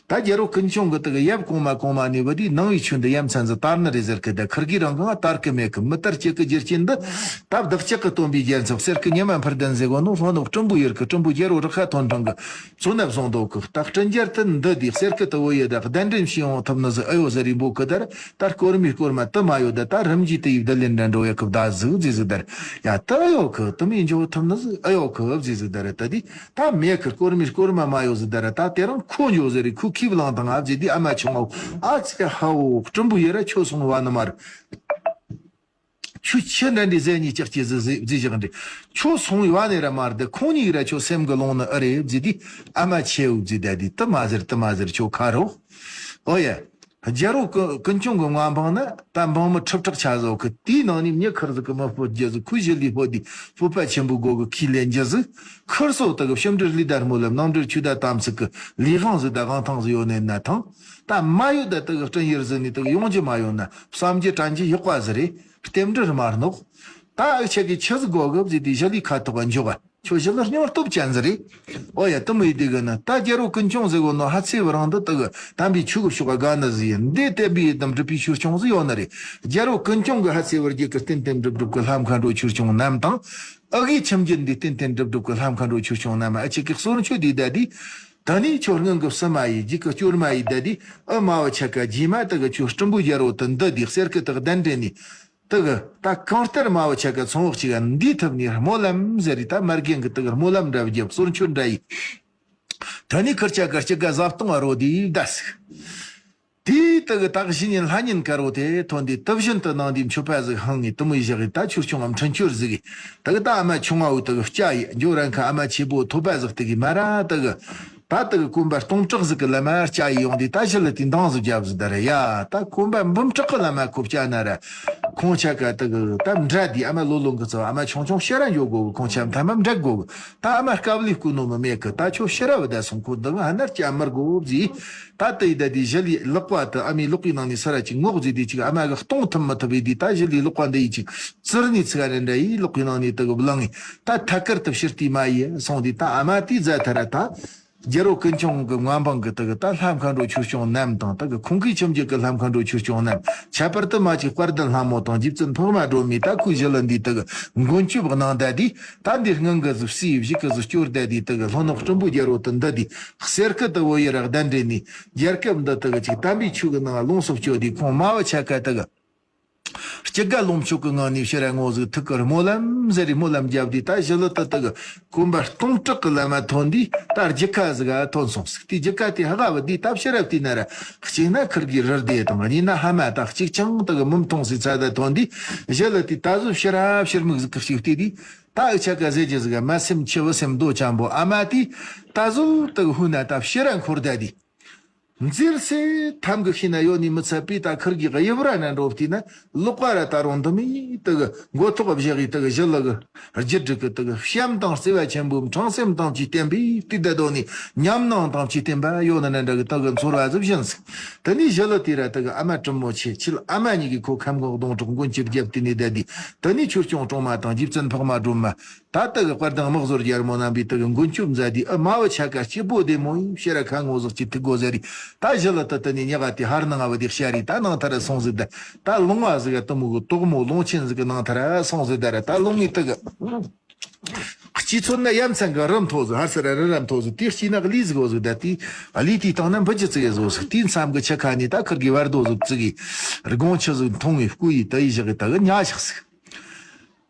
ད་རྒྱལ་པོ་ཀུན་འབྱུང་གི་དེ་གི་ཡབ་གོང་མ་གོང་མ་ནས་བུ་དེ་ནང་བའི་ཆོས་འདི་ཡ་མཚན་ཟིག་དར་ནི་རེད་ཟེར་གི། ད་ཁུར་གི་རང་གང་དར་གི་མེད་གི། མི་དར་སྐྱེད་གི་རྒྱུ་རྐྱེན་འདི། ད་བདག་ཅག་གི་སྟོན་པའི་རྒྱལ་ཚབ་གསེར་སྐུ་ཉི་མ་འཕུར་ལྡིང་ཟེར་གོ་ནོ་ལྷོ་ནུབ་སྤྲིན་པོ་ཡུལ་གི་སྤྲིན་པོ་རྒྱལ་པོ་རི་ཁ་ཐོན་འཕྲང་གི་གཙོ་ན་བཟུང་འདུག་གི། ད་སྤྲིན་རྒྱལ་དུ་འདི་དེ་གསེར་སྐུ་དུ་བོ་ཡི་ད་གདན་འདྲེན་བྱས་ཡོང་ཐུབ་ནི་ཟིག་ཨེ་ཡོད་ཟེར་རེ་འབོད་གི། ད་ར་ད་སྐོར་མི་སྐོར་མ་དུ་མ་ཡོད་ད། ད་རིམ་གྱིས་དུ་ཡི་བདུད་ལེན་འདྲ་འགྲོ་ཡ་གི་བདག་ཟིག་ཟེར་ཟིག་ད་ར། ཡ། དུ་ཨེ་ཡོད་གི། དུ་མི་འཇོག་ཐུབ་ནི་ཟིག་ཨེ་ཡོད་གི་ཟེར་ཟིག་ད་ར། ད་དེ་ད་མེད་གི། སྐོར་མི་སྐོར་མ་མ་ཡོད་ཟིག་ད་ར། ད་དེ་རིང་ཁོ་འཇོག་ཟེར་རེ་ཁོ་ཁས་བླངས་དང་ཨ་ཟེར་དེ། ཨ་མ་ཆུང་ངུ་ཨ་ཙི་ཧ་འོ། སྤྲིན་པོ་ཡི་ར་ཁྱོད་སོང་བ་ནི་མ་རེད། ཁྱོད་ཆི་འདྲ་འདྲའི་ཟས་གཉིས་ལྕགས་ཀྱི་ཟི་ཟི་ཟི་བཞག་འདྲ། ཁྱོད་སོང་བ་ནས་ར་མར་འདི་ཁོང་གཉིས་ར་ཁྱོད་སེམས་གི་ལོང་ནི་ཨེ་རེད་ཟེར་དུས། ཨ་མ་ཆེའུ་ཟེར་ད་དེ་དུ་མ་ཟེར་དུ་མ་ཟེར་ཁྱོད་ཁ་རོག་ཨོ་ཡ། རྒྱལ་པོ་ཀུན་ཀུན་འབྱུང་གི་མངའ་འབངས་ན་ད་འབངས་མི་ཁྲི་ཕྲག་ཆ་བཟོ་གི། དེའི་ནང་ནས་མྱི་ཁུར་ཟིག་གི་མི་སྤོ་རྒྱུ་ཟིག་ཁོས་ཞི་ལི་སྤོ་དུས་སྤོབས་པ་ཆེན་པོ་སྒོ་གི་ཁས་ལེན་རྒྱུ་ཟིག་ཁུར་སོགས་དག་གི་ཕྱི་འབྲེལ་ལི་དར་མོ་ལ་ནང་འབྲེལ་ཆུ་ད་དམ་ཚིག་གི་ལས་དབང་ཟིག་ད་དབང་ཐང་ཟིག་ཡོད་ནས་ན་ཐང་། ད་མ་ཡོད་ད་དག་གི་སྤྲིན་ཡུལ་ཟིག་ནས་དག་ཡོང་རྒྱུ་མ་ཡོང་ན་བསམ་རྒྱུ་དྲན་རྒྱུ་ཡག་པ་ཟིག་རེད། རྟེན་འབྲེལ་མ་རྣོག་ད་ཨ་ཆེ་གི་ཆི་ཟིག་གོ་གི་ཟེར་དུས་ཞི་ལི་ཁ་ཐོག་ག་འཇོག་ག་ཁྱོད་ཞི་ལི་སྙིང་སྟོབས་ཅན་ཟིག་རེད། ཨོ་ཡ། དུ་མོ་ཡི་དེ་གི་ནི་ད་རྒྱལ་པོ་ཀུན་འབྱུང་ཟེར་གོ་ནོ་ཧ་ཚེ་བ་རང་འདི་དག་གི་དམ་པའི་ཆོས་གི་ཕྱོགས་ག་དགའ་ནི་ཟིག་ཡིན། འདི་བསྟན་པའི་དམ་སྒྲུབ་པའི་ཆོས་སྐྱོང་ཟིག་ཡོད་ནི་རེད། རྒྱལ་པོ་ཀུན་འབྱུང་གི་ཧ་ཚེ་བར་རྒྱུད་གི་རྟེན་རྟེན་སྒྲུབ་སྒྲུབ་གི་ལྷ་མཁའ་འགྲོ་ཆོས་སྐྱོང་རྣམས་དང་། ཨ་གི་ཁྱིམ་རྒྱུད་འདི་རྟེན་རྟེན་སྒྲུབ་སྒྲུབ་གི་ལྷ་མཁའ་འགྲོ་ཆོས་སྐྱོང་རྣམས། ཨ་ཆེ་གི་གསོལ་མཆོད་འདི་ད་དེ། ད་ནི་ཁྱོད་སྔོན་གི་བསུ་མ་ཡི་རྒྱུད་གི་སྐྱོར་མ་ཡི་ད་དེ། ཨ་མ་བ་ཆ་ག་རྗེས་མ་དག་གི་ཁྱོད་སྤྲིན་པོ་རྒྱལ་པོ་དུ་འདི་དེ་གསེར་སྐུ་དག་གདན་འདྲེན་ནས། དག་གི་ད་གང་ལྟར་མ་བ་ཆ་ག་ཚོང་བག་ཅིག་ག་འདི་ཐུབ་ནས་སྨོན་ལམ་ཟེར་རེ། ད་མར་རྒན་གི་དག་གི་སྨོན་ལམ་འདྲ་བརྒྱབ། གསོལ་མཆོད་འདྲ་ཡི། ད་ནི་ཁུར་ཆ་ག་སྐྱིད་ག་བཟའ་བཏུང་ཨ་རོ་དེ་བདའ་ཟིག་དེའི་དག་གི་ད་གཞེས་ཉིན་ལྷ་ཉིན་དཀར་པོ་དེ་ཐོན་དུས་དུ་བཞིན་དུ་ནང་དེའི་མཆོད་པ་ཟིག་ཧང་ངེ་དུ་མོ་ཡི་བཞག་གི་ད་ཆོས་སྐྱོང་ངམ་འཕྲིན་བཅོལ་ཟིག་གི། དག་གི་ད་ཨ་མ་ཆུང་ངའུ་དག་གི་སྐྱ་ཡི་འཇོ་རན་ཁ་ཨ་མ་ཆེ་པོ་ཐོད་པ་ཟིག་དེ་གི་མ་ར་དག་གི། ད་དག་གི་གོམ་པ་སྟོང་ཕྲག་ཟིག་གི་ལམ་མ་སྐྱ་ཡི་ཡོང་དུས། ད་ཞི་ལི་དེ་འདང་ཟིག་བརྒྱབ་ཟིག་ད་ར། ཡ། ད་གོམ་པ་འབུམ་ཕྲག་གི་ལམ་མ་ཁོ་སྐྱ་ན་ར། ཁོང་ཆ་ག་དག་གི་ད་འདྲ་དེ་ཨ་མ་ལོ་ལོ་གི་ཚོ་ཨ་མ་ཆུང་ཆུང་ཕྱིར་ར་འཇོག་དགོ་གི། ཁོང་ཆ་མཐའ་མ་འདྲ་དགོ་གི། ད་ཨ་མ་དཀའ་ལས་བསྐུལ་ནོ་མི་མེད་གི། ད་ཁྱོད་ཕྱིར་ར་བུད་ད་སོང་། ཁོ་འདི་ང་ཧ་ནར་སྐྱ་མི་དགོ་ཟིག་ད་དེ་ཡི་ད་དེ་ཞི་ལི་ལག་པ་དུ་ཨ་མའི་ལག་པའི་ནང་ནས་ས་ར་ཅིག་ངོག་ཟིག་དེ་ཅིག་ཨ་མ་གི་གཏོང་ཐུབ་མི་ཐུབ་ཡི་དེ། ད་ཞི་ལི་ལག་པ་འདི་ཡི་ཅིག་བཙིར་ནས་ཚིག་རེ་འདྲ་ཡི་ལག་པའི་ནང་ནས་དུ་གི་བླངས་ངེ་ད་ཐད་ཀར་དུ་ཕྱིར་བལྟས་མ་ཡི་སོང་དུས། ད་ཨ་མ་དེའི་རྫ་ཐ་ར་ད། རྒྱལ་པོ་ཀུན་འབྱུང་གི་མངའ་འབངས་ཀྱི་དག་གི་ད་ལྷ་མཁའ་འགྲོ་ཆོས་སྐྱོང་རྣམས་དང་། དག་གི་ཁོང་གི་ཁྱིམ་རྒྱུད་ཀྱི་ལྷ་མཁའ་འགྲོ་ཆོས་སྐྱོང་རྣམས། ཁྱད་པར་དུ་མ་ཅིག་དཔལ་ལྡན་ལྷ་མོ་དང་རྗེ་བཙུན་འཕགས་མ་སྒྲོལ་མས་ད་ཁོའི་ཞི་ལི་འདིའི་དག་གི་མགོན་སྐྱོབ་གནང་ད་དེ། ད་འདི་སྔོན་གི་ཟིག་སྲིད་བཞི་གི་ཟིག་སྐྱོར་ད་དེ། དག་གི་ལྷོ་ནུབ་སྤྲིན་པོ་རྒྱལ་པོ་དུ་འདི་དེ་གསེར་སྐུ་དུ་བོ་ཡི་ར་གདན་འདྲེན་ནས། རྒྱལ་ཁབ་འདི་དག་གི་ཅིག་དམ་པའི་ཆོས་ཀྱི་ནང་ལོངས་སུ་སྤྱོད་དེ། ཁོང་མ་བུ་ཆ་ག་དག་གི་སྐྱིད་དགའ་ལོངས་སྤྱོད་ཀྱི་ངང་ནས་ཕྱིར་ར་ངོ་ཟིག་ཐུག་གི་སྨོན་ལམ་ཟེར་རེ་སྨོན་ལམ་བརྒྱབ་དུས། ད་ཞི་ལི་ད་དག་གི་གོམ་པ་སྟོང་ཕྲག་གི་ལམ་མ་ཐོན་དུས། ད་རྒྱུད་ཁ་ཟིག་ག་ཐོན་སོང་ཟིག་དེ་རྒྱུད་ཁ་དེ་ཧ་ག་བུད་དུས། ད་ཕྱིར་ར་བལྟས་ན་ར་གཅིག་ན་ཁུར་གི་རི་སྡེ་དང་། གཉིས་ན་ཕ་མ་དང་གཅིག་ཆང་དག་གི་མི་མཐོང་སའི་ཚ་ད་ཐོན་དུས། ཞི་ལི་དེ་ད་གཟོད་ཕྱིར་ར་ཕྱིར་མིག་ཟིག་གི་གཅིག་བལྟས་དུས། ད་འུ་ཆ་ག་ཟེར་རྒྱུ་ཟིག་ག་མ་སེམས་ཆེ་བུ་སེམས་རྡོ་ཆེན་པོ་ཨ་མ་དེ་ད་གཟོད་དག་གི་ཧུ་ན་ད་ཕྱིར་ར་འཁོར་ད་དེ། མཛེར་སེ་ཐམ་གི་ཤི་ན་ཡོད་ནི་མི་ཚད་པའི་ད་ཁུར་གི་གཡུ་བུ་ར་ན་འགྲོ་བལྟས་ན། ལོག་པ་ར་ད་རུང་འདི་མི་དག་གི་མགོ་ཐོག་བཞག་གི་དག་གི་ཞི་ལི་གི་རྒྱུད་སྒྲིག་གི་དག་གི་བྱམས་དང་བརྩེ་བ་ཆེན་པོའི་འཕྲང་སེམས་དང་བཅས་བརྟན་པའི་དུས་ད་དོ་ནི་ཉམས་སྣང་དང་བཅས་བརྟན་པ་ཡོད་ན་ན་འདྲ་གི་དག་གི་ཚོར་བ་ཟིག་བཞིན་ཟིག་དེ་ནས་ཞི་ལི་དེ་ར་དག་གི་ཨ་མ་དྲིན་མོ་ཆེ་ཁྱེད་ཨ་མ་གཉིས་ཀྱི་ཁོ་ཁམས་གོང་གདོང་གྲོགས་མགོན་གྱི་རྒྱབ་དེ་ནས་ད་དེ། དེ་ནས་ཆོས་སྐྱོང་སྲུང་མ་དང་རྗེ་བཙུན་འཕགས་མ་སྒྲོལ་མ། ད་དག་གི་དཔལ་ལྡན་དམག་ཟོར་རྒྱལ་མོ་རྣམ་པའི་དག་གི་མགོན་སྐྱོབ་མཛད་དེ། ཨ་མ་བུ་ཆ་ག་སྐྱིད་པོ་བདེ་མོ་ཡིན་ཕྱིར་ར་ཁ་ངོ་ཟིག་ཅིག་ཐུག་དགོ་ཟེར་རེ། ད་ཞི་ལི་ད་དེ་ནས་ཉག་ག་དེ་ཧར་ནང་བུད་དེ་ཤར་རི་ད་ནང་ཐར་སོང་ཟིག་ད་ད་ལུང་བ་ཟིག་ག་དུ་མོ་གི་དོག་མོ་ལུང་ཆེན་ཟིག་གི་ནང་ཐར་སོང་ཟིག་ད་ར། ད་ལུང་ངི་དག་གི་ སྐྱིད་ཚོད་ན་ཡ་མཚན་གི་རི་མཐོ་ཟིག་ཧར་སར་རི་ར་མཐོ་ཟིག་དེའི་དཀྱིལ་ན་གླུ་ཟིག་ཡོད་ཟིག་ད་དེ་གླུ་དེའི་སྟེང་ན་འབུ་ཅི་ཙིག་ཡོད་ཟིག་དེའི་མཚམས་གི་ཆུ་ཁ་ནས་ད་ཁུར་གི་བར་རྡོ་ཟིག་བཙུགས་གི་སྒོང་ཆུ་ཟིག་འཐུང་བའི་སྐུ་ཡི་དུ་ཡི་བཞག་གི་ད་གི་ཉ་བཞག་ཟིག་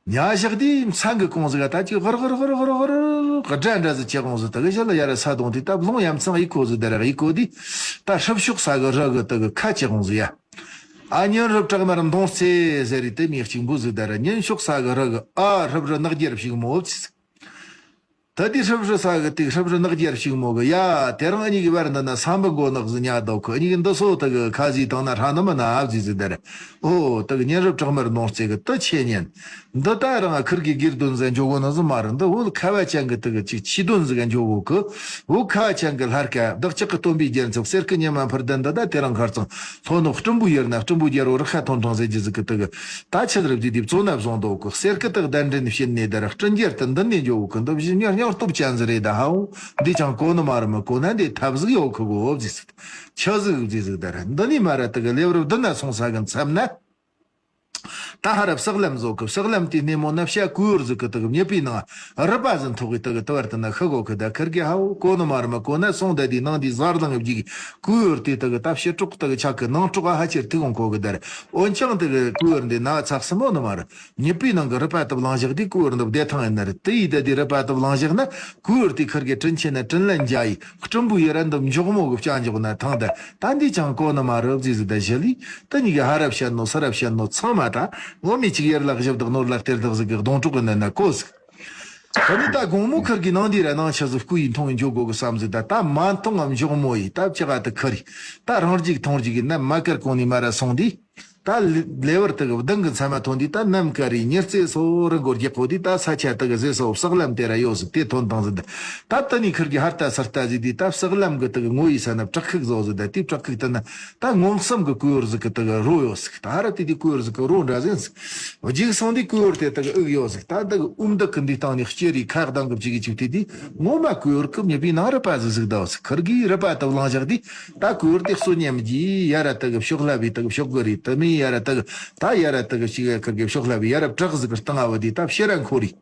ཉ་བཞག་དེའི་མཚན་གི་གོང་ཟིག་ག་ད་ཅིག་ཧར་ཧར་ཧར་ཧར་ཧར་ཧར་སྒྲ་འདྲ་ཟིག་ཅི་གོང་ཟིག་ད་གི་ཞལ་ལ་ཡ་ར་ས་དོང་དེ་ད་རླུང་ཡ་མཚན་གཡུག་གོ་ཟིག་ད་ར་གཡུག་གོ་དེ་ད་ཧྲིབ་ཤོག་ས་གི་རི་གི་ད་གི་ཁ་ཅི་གོང་ཟིག་ཡ། ཨ་ཉིན་རི་བྲག་དམར་མདོང་རྩེ་ཟེར་རི་དེ་མིག་གཅིག་འབུ་ཟིག་ད་ར་ཉིན་ཤོག་ས་གི་རི་གི་ཨ་ཧྲིབ་རི་ནག་རྒྱལ་ཕྱུག་མོ་ཟིག་ད་དེ་ཧྲིབ་ཧྲི་ས་གི་དེ་ཧྲིབ་ཧྲི་ནག་རྒྱལ་ཕྱུག་མོ་གི་ཡ། དེ་རིང་ཨ་ཉི་གི་བར་འདི་ན་སམ་བུ་མགོ་ནག་ཟི་ཉ་དོ་ཁུ་ཨ་ཉི་གི་འདི་སོ་དེ་གི་ཁ་ཟི་དང་ན་ཧྲ་ནི་མི་ན་ཨབ་ཟི་ཟི་དེ་རེད། ཨོ་དེ་གི་ཉིན་རབས་བྲག་དམར་ནོར་རྩེ་གི་དེ་ཆེ་ཉན། འདི་ད་རང་ཨ་ཁུར་གི་སྒེར་དོན་ཟན་འཇོག་གོ་ནི་ཟི་མ་རེད། འདི་བོད་ཁ་བ་ཅན་གི་དེ་གི་ཅིག་ཆི་དོན་ཟི་ག་འཇོག་གོ་ཁུ། བོད་ཁ་བ་ཅན་གི་ལྷར་ཀ་བདག་ཅག་གི་སྟོན་པའི་རྒྱལ་མཚན་གསེར་སྐུ་ཉི་མ་འཕུར་ལྡན་འདི་ད་དེ་རིང་ཁར་ཚང་ལྷོ་ནུབ་སྤྲིན་པོའི་ཡུལ་ན་སྤྲིན་པོ་རྒྱལ་བོ་རི་ཁ་ཐོན་ཁྲང་ཟེར་རྒྱུ་ཟིག་གི་དེ་གི། ད་ཆི་ཟིག་རེད་བཟླས་དེ་བཙོ་ན་བཟུང་དོ་གི་གསེར་སྐུ་དག་གདན་འདྲེན་བྱིན་ནས་དར་སྤྲིན་རྒྱལ་དུ་མདུན་ནས་འཇོག་གི་འདི་བཞིན་ཉར་ཉར་སྟོབས་ཅན་ཟིག་རེད་ད་ཧའོ། འདི་ཅང་གོ་ནི་མ་རེད་མི་གོ་ན་འདི་ཐབས་ཟིག་ཡོད་གི་གོ་བཟླས་ཟིག་ཆི་ཟིག་བཟླས་ཟིག་དར་འདི་ནས་མ་ར་དུ་གི་ལེ་བར་བདུན་ན་སོང་ས་གི་མཚམས་ན། ད་ཧ་ར་བསགས་ལམ་བཟོ་གི་བསགས་ལམ་དེ་སྣེ་མོ་ན་བྱ་གུ་ཡོར་ཟིག་གི་དུ་གི་མྱི་པའི་ནང་རི་པ་ཟིན་ཐོག་གི་དུ་གི་དུ་བར་དུ་ན་ཤི་གོ་གི་ད་ཁིར་གི་ཧའོ་གོ་ནི་མ་རེད་མི་གོ་ན་སོང་ད་དེ་ནང་དེ་ཟར་ལང་གི་བརྒྱུག་གི་གུ་ཡོར་དེ་དུ་གི་ད་ཕྱི་དྲོག་དུ་གི་ཆག་གི་ནང་དྲོག་ཨ་ཧ་ཆེར་ཐུག་འོང་གོ་གི་དར། འོན་ཀྱང་དེ་གི་ཀུ་ཡོར་འདི་ན་ཚགས་སུ་མོ་ནི་མ་རེད། མྱི་པའི་ནང་གི་རུས་པ་དུ་བླངས་བཞག་དེ་ཀུ་ཡོར་འདི་བདེ་ཐང་ཡིན་ན་རེད། དེ་ཡིས་ད་དེ་རུས་པ་དུ་བླངས་བཞག་ན་ཀུ་ཡོར་དེ་ཁུར་གི་དྲིན་ཆེ་ན་དྲིན་ལན་འཇལ་ཡི་སྤྲིན་པོའི་ཡུལ་ར་འདི་མགྱོགས་མོ་གི་བཅའ་འཇོག་ན་ཐང་ད་ད་འདི་ཅང་གོ་ནི་མ་རེད་ཟེར་ཟིག་ད་ཞི་ལི་དེ་གཉིས་ཀྱི་ཧ་ར་བཤད་ནོ་ས་ར་བཤད་ནོ་ཚང་མ་ད་ངོ་མི་གཅིག་ཡར་ལ་གཞི་བདག་ནོར་ལ་གཏེར་བདག་ཟིག་གི་སྡོང་གྲོགས་གི་ནན་ན་གོ་ཟིག་ད་ནི་ད་དགོང་མོ་ཁུར་གི་ནང་འདི་ར་ནང་ཆ་ཟིག་སྐུ་ཡི་མཐོང་འཇོག་གོ་གི་བསམ་ཟིག་ད་ད་མ་མཐོང་ངམ་མགྱོགས་མོ་ཡི་ད་ཅི་ག་ད་ཁུར་ཡི་ད་རང་རྒྱུག་མཐོང་རྒྱུག་གི་ན་མ་ཀར་གོང་ནས་མ་ར་སོང་དུས། ད་ལེ་ལེ་བར་དུ་གི་གདང་གི་མཚན་མ་ཐོན་དུས་ད་ནམ་མཁའ་རི་ཉི་རྩེ་སོ་རི་མགོ་རྒྱག་གོ་དུས་ད་ས་ཆ་དུ་གི་ཟེ་སོ་བསགས་ལམ་དེ་ར་ཡོད་ཟིག་དེ་ཐོན་དང་ཟིག་ད་ད་ནི་ཁུར་གི་ཧར་ལྟ་ཚུར་ལྟ་ཟིག་དུས་ད་བསགས་ལམ་གི་དུ་གི་ངོ་ཡི་ས་ན་བྲག་ཁུག་བཟོ་ཟིག་ད་དེ་བྲག་ཁུག་དུ་ན་ད་ངོ་གསུམ་གི་ཀུ་ཡོར་ཟིག་གི་དུ་གི་རོ་ཡོད་ཟིག་ད་ཧ་ར་དེ་དུས་ཀུ་ཡོར་ཟིག་གི་རོ་འདྲ་ཟིན་ཟིག་རྒྱུག་སོང་དུས་ཀུ་ཡོར་དེ་དུ་གི་ཨུག་ཡོད་ཟིག་ད་དུ་གི་ཨུམ་དུ་གི་འདི་སྟེང་ནས་སྐྱེ་རི་ཁ་གདང་གི་བཅུག་གི་བཅུག་དུས་དུས་ངོ་མ་ཀུ་ཡོར་གི་མྱི་པའི་ནང་རི་པ་ཟིག་ཟིག་ད་ཟིག་ཁུར་གི་རི་པ་དུ་བླངས་བཞག་དུས། ད་ཀུ་ཡོར་དེ་གསོན་ཉམས་ཀྱིས་ཡ་ར་དུ་གི་ཕྱོགས་ལྷ་བའི་དུ་གི་ཕྱོགས་གི་རེད། དུ་མི་ཡ་ར་དུ་གི་ད་ཡ་ར་དུ་གི་ཞིག་ཡ་ཁུར་གི་ཕྱོགས་ལྷ་བའི་ཡ་ར་བྲག་ཟིག་གི་སྟེང་ཨ་བ་དེ་ད་ཕྱི་ར་འཁོར་རེད།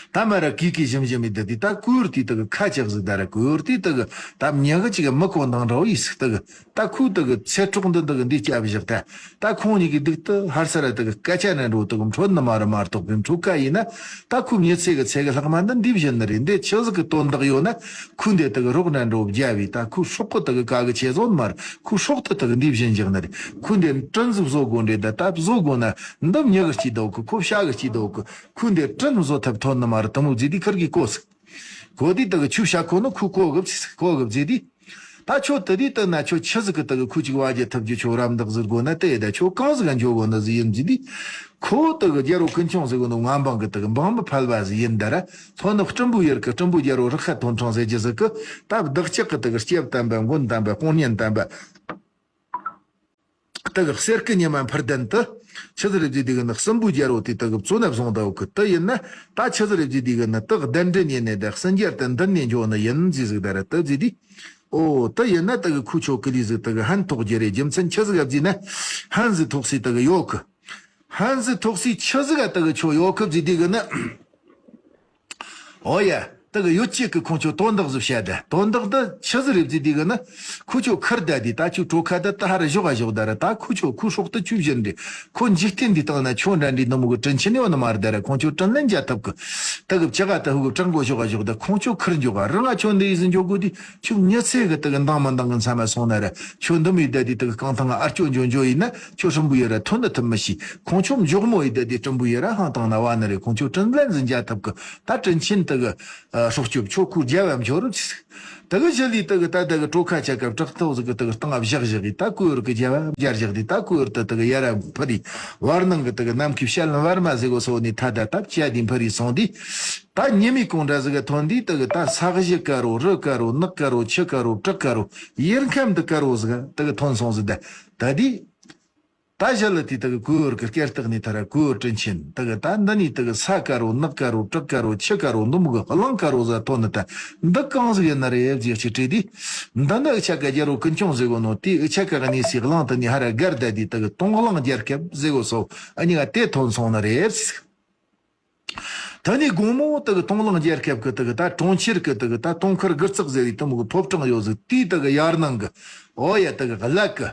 ད་མ་ར་གི་གི་ཞིམ་ཞིམ་མི་དུ་དེ་ད་ཀུ་ཡོར་དེ་དུ་གི་ཁ་ཅག་ཟིག་ད་ར་ཀུ་ཡོར་དེ་དུ་གི་ད་མྱི་གི་ཅིག་གི་མི་གོ་འདང་འདྲ་བོ་ཡིས་ཟིག་དུ་གི་ད་ཁུ་དུ་གི་ཚེ་གྲོགས་འདི་དུ་གི་འདི་སྐྱབས་བཞག་ད་ད་ཁོང་གཉིས་ཀྱི་སྡུག་ཏུ་ཧར་ས་ར་དུ་གི་སྐད་ཆ་ནས་འགྲོ་དུ་གི་འཕྲོད་ནི་མ་ར་མ་གཏོགས་པའི་འཕྲོད་ཀ་ཡིན་ན་ད་ཁུ་མྱི་ཚེ་གི་ཚེ་གི་ལྷག་མ་འདི་འདི་བཞིན་ནི་རེད། འདི་ཆི་ཟིག་གི་དོན་དག་ཡོད་ན། ཁུ་འདི་དུ་གི་རོགས་ན་འགྲོ་རྒྱ་བའི་ད་ཁུ་སྲོག་གི་དུ་གི་ཀ་གི་ཆེ་བཟོ་མར་ཁུ་སྲོག་ཏུ་དུ་གི་འདི་བཞིན་བཞག་ནི་རེད། ཁུ་འདི་དྲིན་ཟིག་བཟོ་དགོ་འདྲེ་ད་ད་བཟོ་དགོ་ན་འདི་མྱི་གི་སྐྱིད་དོ་གི་ཁོ་བྱ་གི་སྐྱིད་དོ་གི་ཁུ་འདི་དྲིན་བཟོ་ཐབས་ཐོན་ནི་མར་དུ་མོ་བརྫི་དི་ཁུར་གི་གོ་ཟིག་གོ་དི་དུ་གི་ཆུ་བྱ་ཁོ་ནི་ཁུ་གོ་གི་བརྫི་ཟིག་གོ་གི་བརྫི་དི། ད་ཁྱོད་དུ་དི་དུ་ན་ཁྱོད་ཆི་ཟིག་གི་དུ་གི་ཁུ་ཅིག་བ་རྒྱ་ཐབས་རྒྱུ་ཁྱོད་རམ་འདག་ཟིག་དགོ་ན་དེ་ད་ཁྱོད་གང་ཟིག་ག་འཇོག་གོ་ན་ཟིག་ཡིན་བརྫི་དི། ཁོ་དུ་གི་རྒྱལ་བོ་ཀུན་མཆོག་ཟེར་གོ་ནོ་ངན་པང་གི་དུ་གི་འབངས་མི་ཕལ་བ་ཟིག་ཡིན་ད་ར། ལྷོ་ནུབ་སྤྲིན་པོའི་ཡུལ་གི་སྤྲིན་པོའི་རྒྱལ་བོ་རི་ཁ་ཐོན་ཁྲང་ཟེར་རྒྱུ་ཟིག་གི་ད་བདག་ཅག་གི་དུ་གི་སྐྱབས་དམ་པ་མགོན་དམ་པ་དཔུང་གཉེན་དམ་པ་དུ་གི་གསེར་སྐུ་ཉི་མ་འཕུར་ལྡན་དུ་ཆི་ཟིག་རེད་བརྫི་དུས་གི་ནི་སྲིན་པོའི་རྒྱལ་བོ་དེ་དུ་གི་བཙོན་ན་བཟུང་ད་ཡོད་གི་དུ་ཡིན་ན་ད་ཆི་ཟིག་རེད་བརྫི་དུས་གི་ནི་དུ་གདན་འདྲེན་ཡིན་ནས་ད་གསུམ་རྒྱལ་དུ་མདུན་ནས་འགྱོ་ནི་ཡིན་ཟིག་ཟིག་ད་ར་དུ་བརྫི་དུས། ཨོ་དུ་ཡིན་ན་དུ་གི་ཁུ་ཆོ་ཀི་ལི་ཟིག་དུ་གི་ཧན་ཐོག་རྒྱུ་རེད། རྒྱུ་མཚན་ཆི་ཟིག་ག་བརྫི་ན་ཧན་ཟིག་ཐོག་སི་དུ་གི་ཡོད་གི་ཧན་ཟི་ཐོག་སི་ཆི་ཟིག་ག་དག་ཆོ་ཡོ་ཁུབ་ཟི་དི་གི་ནི། ཨོ་ཡ། དག་ཡོད་ཅིག་གི་ཁོང་ཆོ་དོན་དག་ཟི་བཤད་དེ་དོན་དག་དི་ཆི་ཟི་རེད་ཟི་དི་གི་ནི། ཁུ་ཆོ་ཁར་ད་དི་ད་ཆུ་གྲོ་ཁ་ད་ད་ཧ་ར་ཞོག་ག་ཞོག་ད་ར་ད་ཁུ་ཆོ་ཁུ་སྲོག་ཏུ་ཆུ་བཞིན་རེད། ཁོ་འཇིག་རྟེན་འདི་སྟེང་ན་ཆོ་འདྲ་འདྲི་ནི་མོ་གི་དྲིན་ཆེན་ཡོད་ནི་མ་རེད་ད་ར་ཁོང་ཆོ་དྲིན་ལན་འཇལ་ཐུབ་གི་དག་གི་ཅི་ག་ད་ཧུ་གི་བྲང་གོ་ཞོག་ག་ཞོག་ད་ཁོང་ཆོ་ཁར་འཇོག་ག་རི་ང་ཆོ་འདི་ཡི་ཟི་འཇོག་གོ་དི་ཆུ་ཉི་ཚེ་གི་དག་གི་འདང་མི་འདང་གི་མཚམས་མ་སོང་ན་ར་ཆོ་འདི་མི་ད་དི་དག་གི་རྐང་ཐང་ཨར་ཅོ་འཇོ་འཇོ་ཡིན་ན། ཁྱོད་ཧྲིན་པོ་ཡི་ར་ཐོན་ད་ཐུབ་མི་ཤེས། ཁོང་ཆོ་མགྱོགས་མོ་ཡི་ད་དེ་སྲིན་པོ་ཡི་ར་ཧང་བཏང་ན་བ་ནི་རེད། ཁོང་ཆོ་དྲིན་ལན་ཟིན་འཇལ་ཐུབ་གི་ད་དྲིན་ཆེན་དུ་གི་སྲོག་སྐྱོབ་ཆོ་ཁུར་རྒྱལ་བ་འབྱོར་རུ་ཆི་ཟིག་དུ་གི་ཞི་ལི་དུ་གི་ད་དུ་གི་གྲོ་ཁ་ཆ་སྐབས་བྲག་ཐོག་ཟིག་གི་དུ་གི་སྟེང་བཞག་བཞག་གི་ད་ཀུ་ཡོར་གི་རྒྱལ་བ་རྒྱལ་བཞག་དི་ད་ཀུ་ཡོར་དུ་དུ་གི་ཡ་ར་འཕུར་རི་བར་སྣང་གི་དུ་གི་ནམ་མཁའི་བྱ་ལམ་བར་མ་ཟེ་གོ་སོ་ནི་ཐ་ད་ད་བྱ་དི་འཕུར་རི་སོང་དི། ད་ཉི་མའི་གུང་འདྲ་ཟིག་གི་ཐོན་དི་དུ་གི་ད་ས་གཞི་དཀར་རོ་རི་དཀར་རོ་ནགས་དཀར་རོ་ཆུ་དཀར་རོ་བྲག་དཀར་རོ་ཡུལ་ཁམས་དུ་དཀར་རོ་ཟིག་དུ་གི་ཐོན་སོང་ཟིག་ད་ད་དི། ད་ཞི་ལི་དེ་དག་གི་ཀུ་ཡོར་གི་སྐེར་སྟེགས་ནས་ཐར་ཀུ་ཡོར་དྲིན་ཆེན་དག་གི་ད་འདི་ནས་དག་གི་ས་དཀར་རོ་ནགས་དཀར་རོ་བྲག་དཀར་རོ་ཆུ་དཀར་རོ་འདི་མོ་གི་གླང་དཀར་རོ་ཟ་ཐོན་ནི་ད་འདི་གང་ཟིག་ཡིན་ན་རེད་ཟེར་ཅིག་དྲིས་དུས། འདི་ནི་འུ་ཅག་གི་རྒྱལ་པོ་ཀུན་སྐྱོང་ཟེར་གོ་ནོ་དེ་འུ་ཅག་གི་གནས་སའི་གླང་དུ་ནས་ཧ་ར་སྒར་ད་དེ་དག་གི་སྟོང་གླང་རྒྱལ་སྐབས་ཟེར་གོ་སོ་ཨ་ཉི་ག་དེ་ཐོན་སོང་ནི་རེད། ད་ནི་དགོང་མོ་དེ་གི་དང་བླངས་རྒྱལ་ཁབ་ཀྱི་དེ་གི་ད་གྲོང་ཁྱེར་གྱི་དེ་གི་ད་དུང་དཀར་དགུ་རྩེག་ཟེར་བའི་དེ་མོ་གི་ཕོ་བྲང་ཡོད་ཟིག་དེའི་དེ་གི་ཡར་ནང་གི། ཨོ་ཡ། དེ་གི་གླད་གི།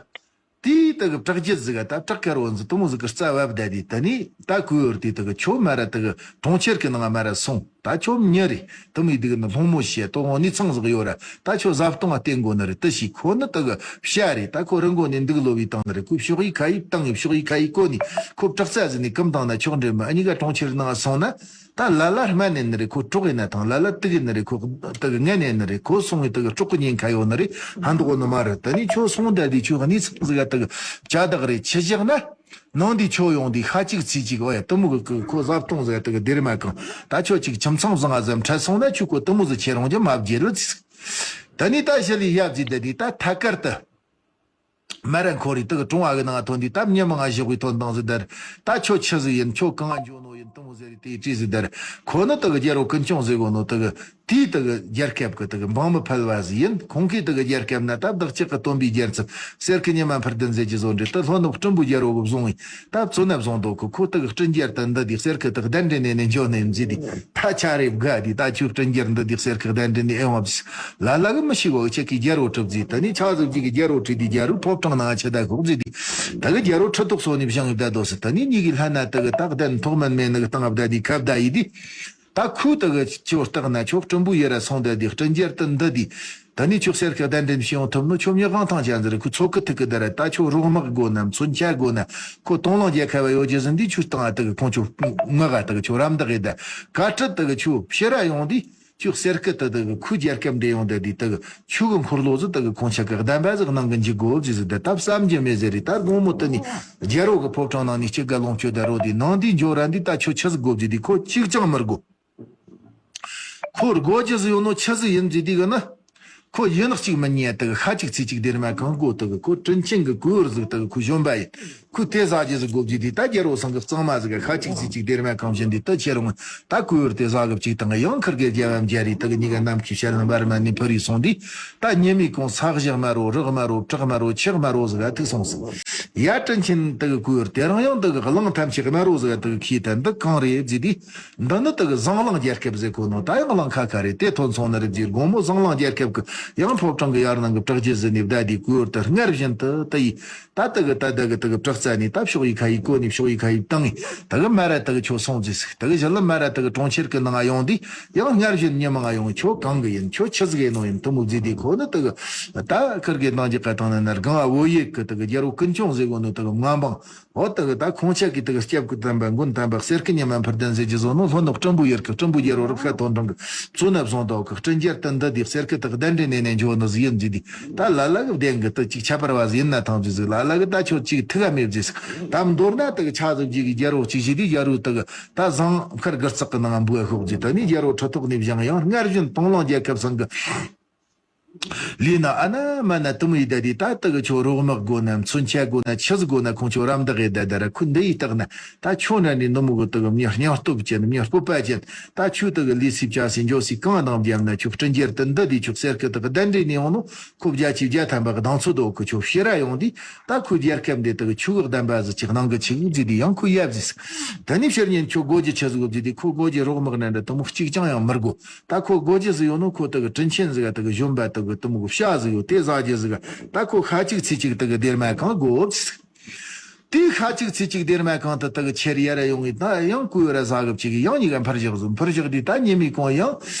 དེའི་དེ་གི་བྲག་རྒྱུད་ཟིག་ག་ད་བྲག་དཀར་བོ་ཟིག་དེ་མོ་ཟིག་གི་རྩ་བབ་བསྡད་དེ། ད་ནི་ད་གུ་ཡོར་དེ་དེ་གི་ཁྱོད་མ་ར་དེ་གི་གྲོང་ཁྱེར་གི་ནང་མ་ར་སོང་། ད་ཁྱོད་མྱི་རེད། དེ་མོ་ཡི་དེ་གི་ནི་སློང་མོ་བྱེད། དོ་དབང་ནི་ཚང་ཟིག་ཡོད་ར། ད་ཁྱོད་བཟའ་བཏུང་ང་བསྟེན་དགོ་ནི་རེད། དེ་ཞིག་ཁོ་ནི་དེ་གི་བྱ་རེད། ད་ཁོ་རི་མགོ་ནས་འདུག་ལོ་བའི་བཏང་ནི་རེད། ཁོས་ཕྱོགས་ཡི་ཁ་ཡི་བཏང་ངས་ཕྱོགས་ཡི་ཁ་ཡི་བཀོད་ནས་ཁོ་བྲག་རྩ་ཟིག་ནས་བསྐུམ་བཏང་ན་ཆོག་འདྲེ་མི། ཨ་ནི་ག་གྲོང་ཁྱེར་ནང་སོང་ན། ད་ལ་ལ་སྨན་ནས་ནི་རེད། ཁོ་གྲོགས་ཡིན་ན་ཐང་། ལ་ལ་དུག་ཡིན་ནི་རེད། ཁོ་དུག་ངན་ནས་ནི་རེད། ཁོ་སོང་ངས་དུག་གྲོགས་ཀྱི་ཉེན་ཁ་ཡོད་ནི་རེད། ཧ་འདོགས་ནི་མ་རེད། ད་ནི་ཁྱོད་སོང་བསྡད་དེ་ཁྱོད་གནས་ཚང་ཟིག་ག་དུག་བྱ་དག་རེད། ཆི་བཞག་ན། ནང་འདི་ཁྱོད་ཡོང་འདི་ཤ་གཅིག་ཚིལ་གཅིག་ཨོ་ཡ། དུ་མོ་གི་ཁོ་བཟའ་བཏུང་ཟིག་ག་དུག་སྡེར་མ་གང་། ད་ཁྱོད་ཅིག་ཁྱིམ་ཚང་བཟང་ང་ཟིག་འཕྲད་སོང་ན་ཁྱོད་ཁོ་དུ་མོ་ཟིག་ཁྱེར་ཡོང་རྒྱུ་མ་བརྗེད་ལ་ཚིག་ད་ནི་ད་ཞི་ལི་ཡབ་ཟིག་བསྡད་དེ་ད་ཐད་ཀར་དུ། མ་ར་འཁོར་རེ་དེ་གི་གྲོང་བ་གི་ནང་ཐོན་དུས་ད་མྱི་མང་ང་བཞག་པའི་ཐོན་དང་ཟིག་དར། ད་ཁྱོད་ཆི་ཟིག་ཡིན། ཁྱོད་གང་ང་འགྱོ་ནོ་ཡིན། དུ་མོ་ཟེར་རེ་དེ་བྲིས་ཟིག་དར། ཁོ་ནི་དེ་གི་རྒྱལ་པོ་ཀུན་སྐྱོང་ཟེར་གོ་ནོ་དེ་གི་དེའི་དེ་གི་རྒྱལ་ཁབ་གི་དེ་གི་འབངས་མི་ཕལ་བ་ཟིག་ཡིན། ཁོང་གིས་དེ་གི་རྒྱལ་ཁབ་ན་ད་བདག་ཅག་གི་སྟོན་པའི་རྒྱལ་ཚབ་གསེར་གི་ཉི་མ་འཕུར་ལྡིང་ཟེར་གྱི་བཟོ་འདྲེ་དེ་ལྷོ་ནུབ་སྤྲིན་པོའི་རྒྱལ་པོ་གི་བཟུང་བའི་ད་བཙོན་ན་བཟུང་འདུག་གི། ཁོ་དེ་གི་སྤྲིན་རྒྱལ་དུ་འདི་དེ་གསེར་གི་དེ་གདན་འདྲེན་ནས་ནས་འཇོག་ནས་མཛེས་དེ། ད་ཆ་རེ་དགའ་དེ། ད་ཁྱོད་སྤྲིན་རྒྱལ་འདི་དེ་གསེར་ཁེག་གདན་འདྲེན་ནས་ཨེ་འོང་བ། ལ་ལ་གི་མི་ཤི་བ་ཁྱེད་ཀྱི་རྒྱལ་པོ་ཁྲིད་ཟིག་ད་ནི་ཆ་ཟིག་ཅིག་གི་རྒྱལ་པོ་ཁྲིད་དེ་རྒྱལ་པོའི་ཕོ་བྲང་ནང་ཆེ་ད་ཁོག་ཟིག་དེ། ད་གི་རྒྱལ་པོ་ཁྲི་ཐོག་སོ་ནས་བཞེངས་བསྡད་དོ་ཟེར། ད་ནི་གཉིས་ཀྱི་ལྷན་ན་དེ་གི་ད་གདན་ཐོག་མན་མེད་ནི་གི་སྟེང་བསྡད་དེ་ཁ་བརྡ་ཡི་དེ། ད་ཁོས་དེ་གི་ཁྱོད་བརྟག་ན་ཁྱོད་སྤྲིན་པོའི་ཡུལ་ར་སོང་བསྡད་དེ་སྤྲིན་རྒྱལ་དུ་འདི་དེ། ད་ནི་ཁྱོད་གསེར་ཁེག་གདན་འདྲེན་བྱེད་ཡོང་ཐུབ་ནོ་ཁྱོད་མྱི་གང་ཐང་ཅན་ཟིག་རེད། ཁོས་ཚོད་གི་ཐིག་གི་དེ་ར། ད་ཁྱོད་རོགས་དམག་དགོ་ན་མཚོན་ཆ་དགོ་ན་ཁོ་དང་བླངས་རྒྱལ་ཁབ་བ་ཡོད་རྒྱུ་ཟིན་དུས་ཁྱོད་བཏང་ང་དེ་གི་ཁོང་ཁྱོད་ངག་ག་དེ་གི་ཁྱོད་རམ་འདེགས་ཡེད་ད་ག་ཁྲིད་དེ་གི་ཁྱོད་ཕྱིར་ར་ཡོང་དུས། ཁྱོད་གསེར་སྐུ་དེ་དེ་གི་ཁོའི་རྒྱལ་ཁབ་འདྲེན་ཡོང་དེ་དེ་དེ་གི་ཆོས་གི་འཁོར་ལོ་ཟིག་དེ་གི་ཁོང་ཆ་གི་གདམས་པ་ཟིག་གནང་གི་འཇུག་དགོ་ཟིག་ཟིག་དེ་ད་བསམ་རྒྱུ་མེད་ཟེར་རེད། ད་དགོང་མོ་དེ་ནས་རྒྱལ་པོ་གི་ཕོ་བྲང་ནང་ནས་གཅིག་ག་ལོངས་སྤྱོད་ད་རོ་དེ་ནང་དེ་འཇོག་ར་འདི་ད་ཁྱོད་ཆི་ཟིག་དགོ་ཟིག་དེ་ཁོ་གཅིག་ཅང་མི་དགོ། ཁོ་དགོ་རྒྱུ་ཟིག་ཡོད་ནོ་ཆི་ཟིག་ཡིན་ཟིག་དེ་གི་ན། ཁོ་ཡིན་གཅིག་མིན་གཉིས་དེ་གི་ཤ་གཅིག་ཚིལ་གཅིག་སྡེར་མ་གང་དགོ་དེ་གི་ཁོ་དྲིན་ཆེན་གི་གུ་ཡུར་ཟིག་དེ་གི་ཁོ་གཞོན་པ་ཡིན། ཁོས་དེ་ཟ་རྒྱུ་ཟིག་དགོ་རྒྱུ་དེ་ད་རྒྱལ་པོ་ཚང་གི་གཙང་མ་ཟིག་ག་ཤ་གཅིག་ཚིལ་གཅིག་སྡེར་མ་གང་བཞིན་དེ་ད་ཁྱེར་འོང་། ད་གུ་ཡུར་དེ་ཟ་གི་བཅུག་བཏང་གི་ཡང་ཁིར་གི་རྒྱལ་བ་མཇལ་རེ་དེ་གི་གཉིས་ཀ་ནམ་མཁའི་ཞལ་ལ་འབར་མ་ནས་འཕུར་རེ་སོང་དུས། ད་ཉི་མའི་གུང་ས་གཞི་དམར་རོ་རི་དམར་རོ་བྲག་དམར་རོ་ཆུ་དམར་རོ་ཟིག་ག་ཐུག་སོང་ཟིག་ཡ་དྲིན་ཆེན་དེ་གི་གུ་ཡུར་དེ་རང་ཡང་དེ་གི་གླིང་ཐམས་ཅད་དམར་རོ་ཟིག་ག་དེ་གི་ཁྱེར་ད་འདི་གང་རེད་ཟེར་དུས། འདི་ནི་དེ་གི་ཟངས་གླིང་རྒྱལ་ཁབ་ཟེར་གོ་ནོ་ད་ཡང་གླིང་ཁ་ཁ་རེད། དེ་ཐོན་སོང་ནི་རེད་ཟེར། དགོང་མོ་ཟངས་གླིང་རྒྱལ་ཁབ་གི་ཡང་ཕོ་བྲང་གི་ཡར་ནང་གི་བྲག་རྒྱུད་ཟིག་ནས་བསྡད་དེ་གུ་ཡུར་དེ་སྔར་བཞིན་དུ་དེ་ཡི་ད་དེ་གི་ད་དེ་གི་དེ་གི་བྲག་རྩ་ནས་ད་ཕྱོགས་ཡི་ཁ་ཡི་བཀོད་ནས་ཕྱོགས་ཡི་ཁ་ཡི་བཏང་ངས་དེ་གི་མ་ར་དེ་གི་ཁྱོད་སོང་ཟེར་ཟིག་དེ་གི་ཞི་ལི་མ་ར་དེ་གི་གྲོང་ཁྱེར་གི་ནང་ང་ཡོང་དུས་ཡང་སྔར་བཞིན་མྱི་མང་ང་ཡོང་། ཁྱོད་གང་གི་ཡིན། ཁྱོད་ཆི་ཟིག་ཡིན་ནོ་ཡིན། དེ་མོ་ཟིག་དེ་ཁོ་ནི་དེ་གི་ད་ཁིར་གི་ནང་གི་ཀ་ཐང་ནི་ན་སྒང་བ་བོད་ཡུལ་གི་དེ་གི་རྒྱལ་པོ་ཀུན་སྐྱོང་ཟེར་གོ་ནོ་དེ་གི་མངའ་འབངས། འོ་དེ་གི་ད་ཁོང་ཆ་གི་དེ་གི་སྐྱབས་ཀྱི་དམ་པ་མགོན་དམ་པ་གསེར་སྐུ་ཉི་མ་འཕུར་ལྡིང་ཟེར་གྱི་བཟོ་ནོ་ལྷོ་ནུབ་སྤྲིན་པོའི་ཡུལ་གི་སྤྲིན་པོའི་རྒྱལ་པོ་རི་ཁ་ཐོན་འབྲིང་གི་གཙོ་ན་བཟུང་དོ་གི་སྤྲིན་རྒྱལ་དུ་འདི་དེ་གསེར་སྐུ་དེ་གི་གདན་འདྲེན་ནས་ནས་འཇོག་ནི་ཟིག་ཡིན་ཟིག་དེ། ད་ལ་ལ་གི་བདེན་གི་དེ་ཅིག་ཁྱད་པར་བ་ཟིག་ཡིན་ན་ཐང་ཟིག་ཟིག་ལ་ལ་གི་ད་ཁྱོད་ཅིག་ཐུག་ག་མེད་ཟིག་ད་མདོར་ན་དེ་གི་ཆ་ཟིག་ཅིག་གི་རྒྱལ་པོ་ཅིག་བྱས་དུས་རྒྱལ་པོ་དེ་གི་ད་ཟངས་མཁར་དགུ་རྩེག་གི་ནང་འབུ་ཤོག་ཟིག་ད་ནི་རྒྱལ་པོ་ཁྲི་ཐོག་ནས་བཞེངས་ཡང་སྔར་བཞིན་དང་བླངས་རྒྱལ་ཁབ་ཚང་གི་ལས་ན་ཨ་ན་མ་ན་དུ་མོ་ཡི་ད་དེ་ད་དེ་གི་ཁྱོད་རོགས་དམག་དགོ་ན་མཚོན་ཆ་དགོ་ན་ཆི་ཟིག་དགོ་ན་ཁོང་ཁྱོད་རམ་འདེགས་ཡི་ད་ད་ར་ཁོ་འདི་ཡི་བརྟག་ན་ད་ཁྱོད་འདྲ་ནི་ནུ་མོ་གི་དེ་གི་མྱི་སྙིང་སྟོབས་ཅན་མྱི་སྤོབས་པ་ཅན་ད་ཁྱོད་དེ་གི་ལས་སྲིད་བྱ་སྲིད་འཇོག་སྲིད་གང་དང་བརྒྱབ་ན་ཁྱོད་སྤྲིན་རྒྱལ་དུ་འདི་དེ་ཁྱོད་གསེར་སྐུ་དེ་གི་གདན་འདྲེན་ནས་ཡོང་ནོ་ཁོ་བརྒྱ་ཆའི་བརྒྱ་ཐམ་པ་གི་གདེང་ཚོད་དོ་གི་ཁྱོད་ཕྱིར་ར་ཡོང་དུས་ད་ཁོའི་རྒྱལ་ཁབ་འདི་དེ་གི་ཆོས་གི་གདམས་པ་ཟིག་ཅིག་གནང་གི་ཆིག་ཟིག་དེ་ཡང་ཁོ་ཡབ་ཟིག་ད་ནི་ཕྱིར་ཉིན་ཁྱོད་དགོ་རྒྱུ་ཆི་ཟིག་དགོ་རྒྱུ་དེ་ཁོ་དགོ་རྒྱུ་རོགས་དམག་ནན་འདྲ་དུ་མོ་གཅིག་ཀྱང་ཡང་མི་དགོ་ད་ཁོ་དགོ་རྒྱུ་ཟིག་ཡོད་ནོ་ཁོ་དེ་གི་དྲིན་ཆེན་ཟིག་ག་དེ་གི་གཞོན་པ་དེ་གི་དུ་མོ་གི་བྱ་ཟིག་ཡོད་དེ་ཟ་རྒྱུ་ཟིག་ག་ད་ཁོ་ཤ་གཅིག་ཚིལ་གཅིག་དེ་གི་སྡེར་མ་གང་དགོ་ཟིག་དེ་ཤ་གཅིག་ཚིལ་གཅིག་སྡེར་མ་གང་དེ་དེ་གི་ཁྱེར་ཡར་ར་ཡོང་ངེ་ད་ཡང་ཀུ་ཡོ་ར་ཟ་གི་བཅུག་གི་ཡང་གཉིས་ཀ་འཕུར་བཞག་ཟིག་འཕུར་བཞག་དུས་ད་ཉི་མའི་གུང་ཡང་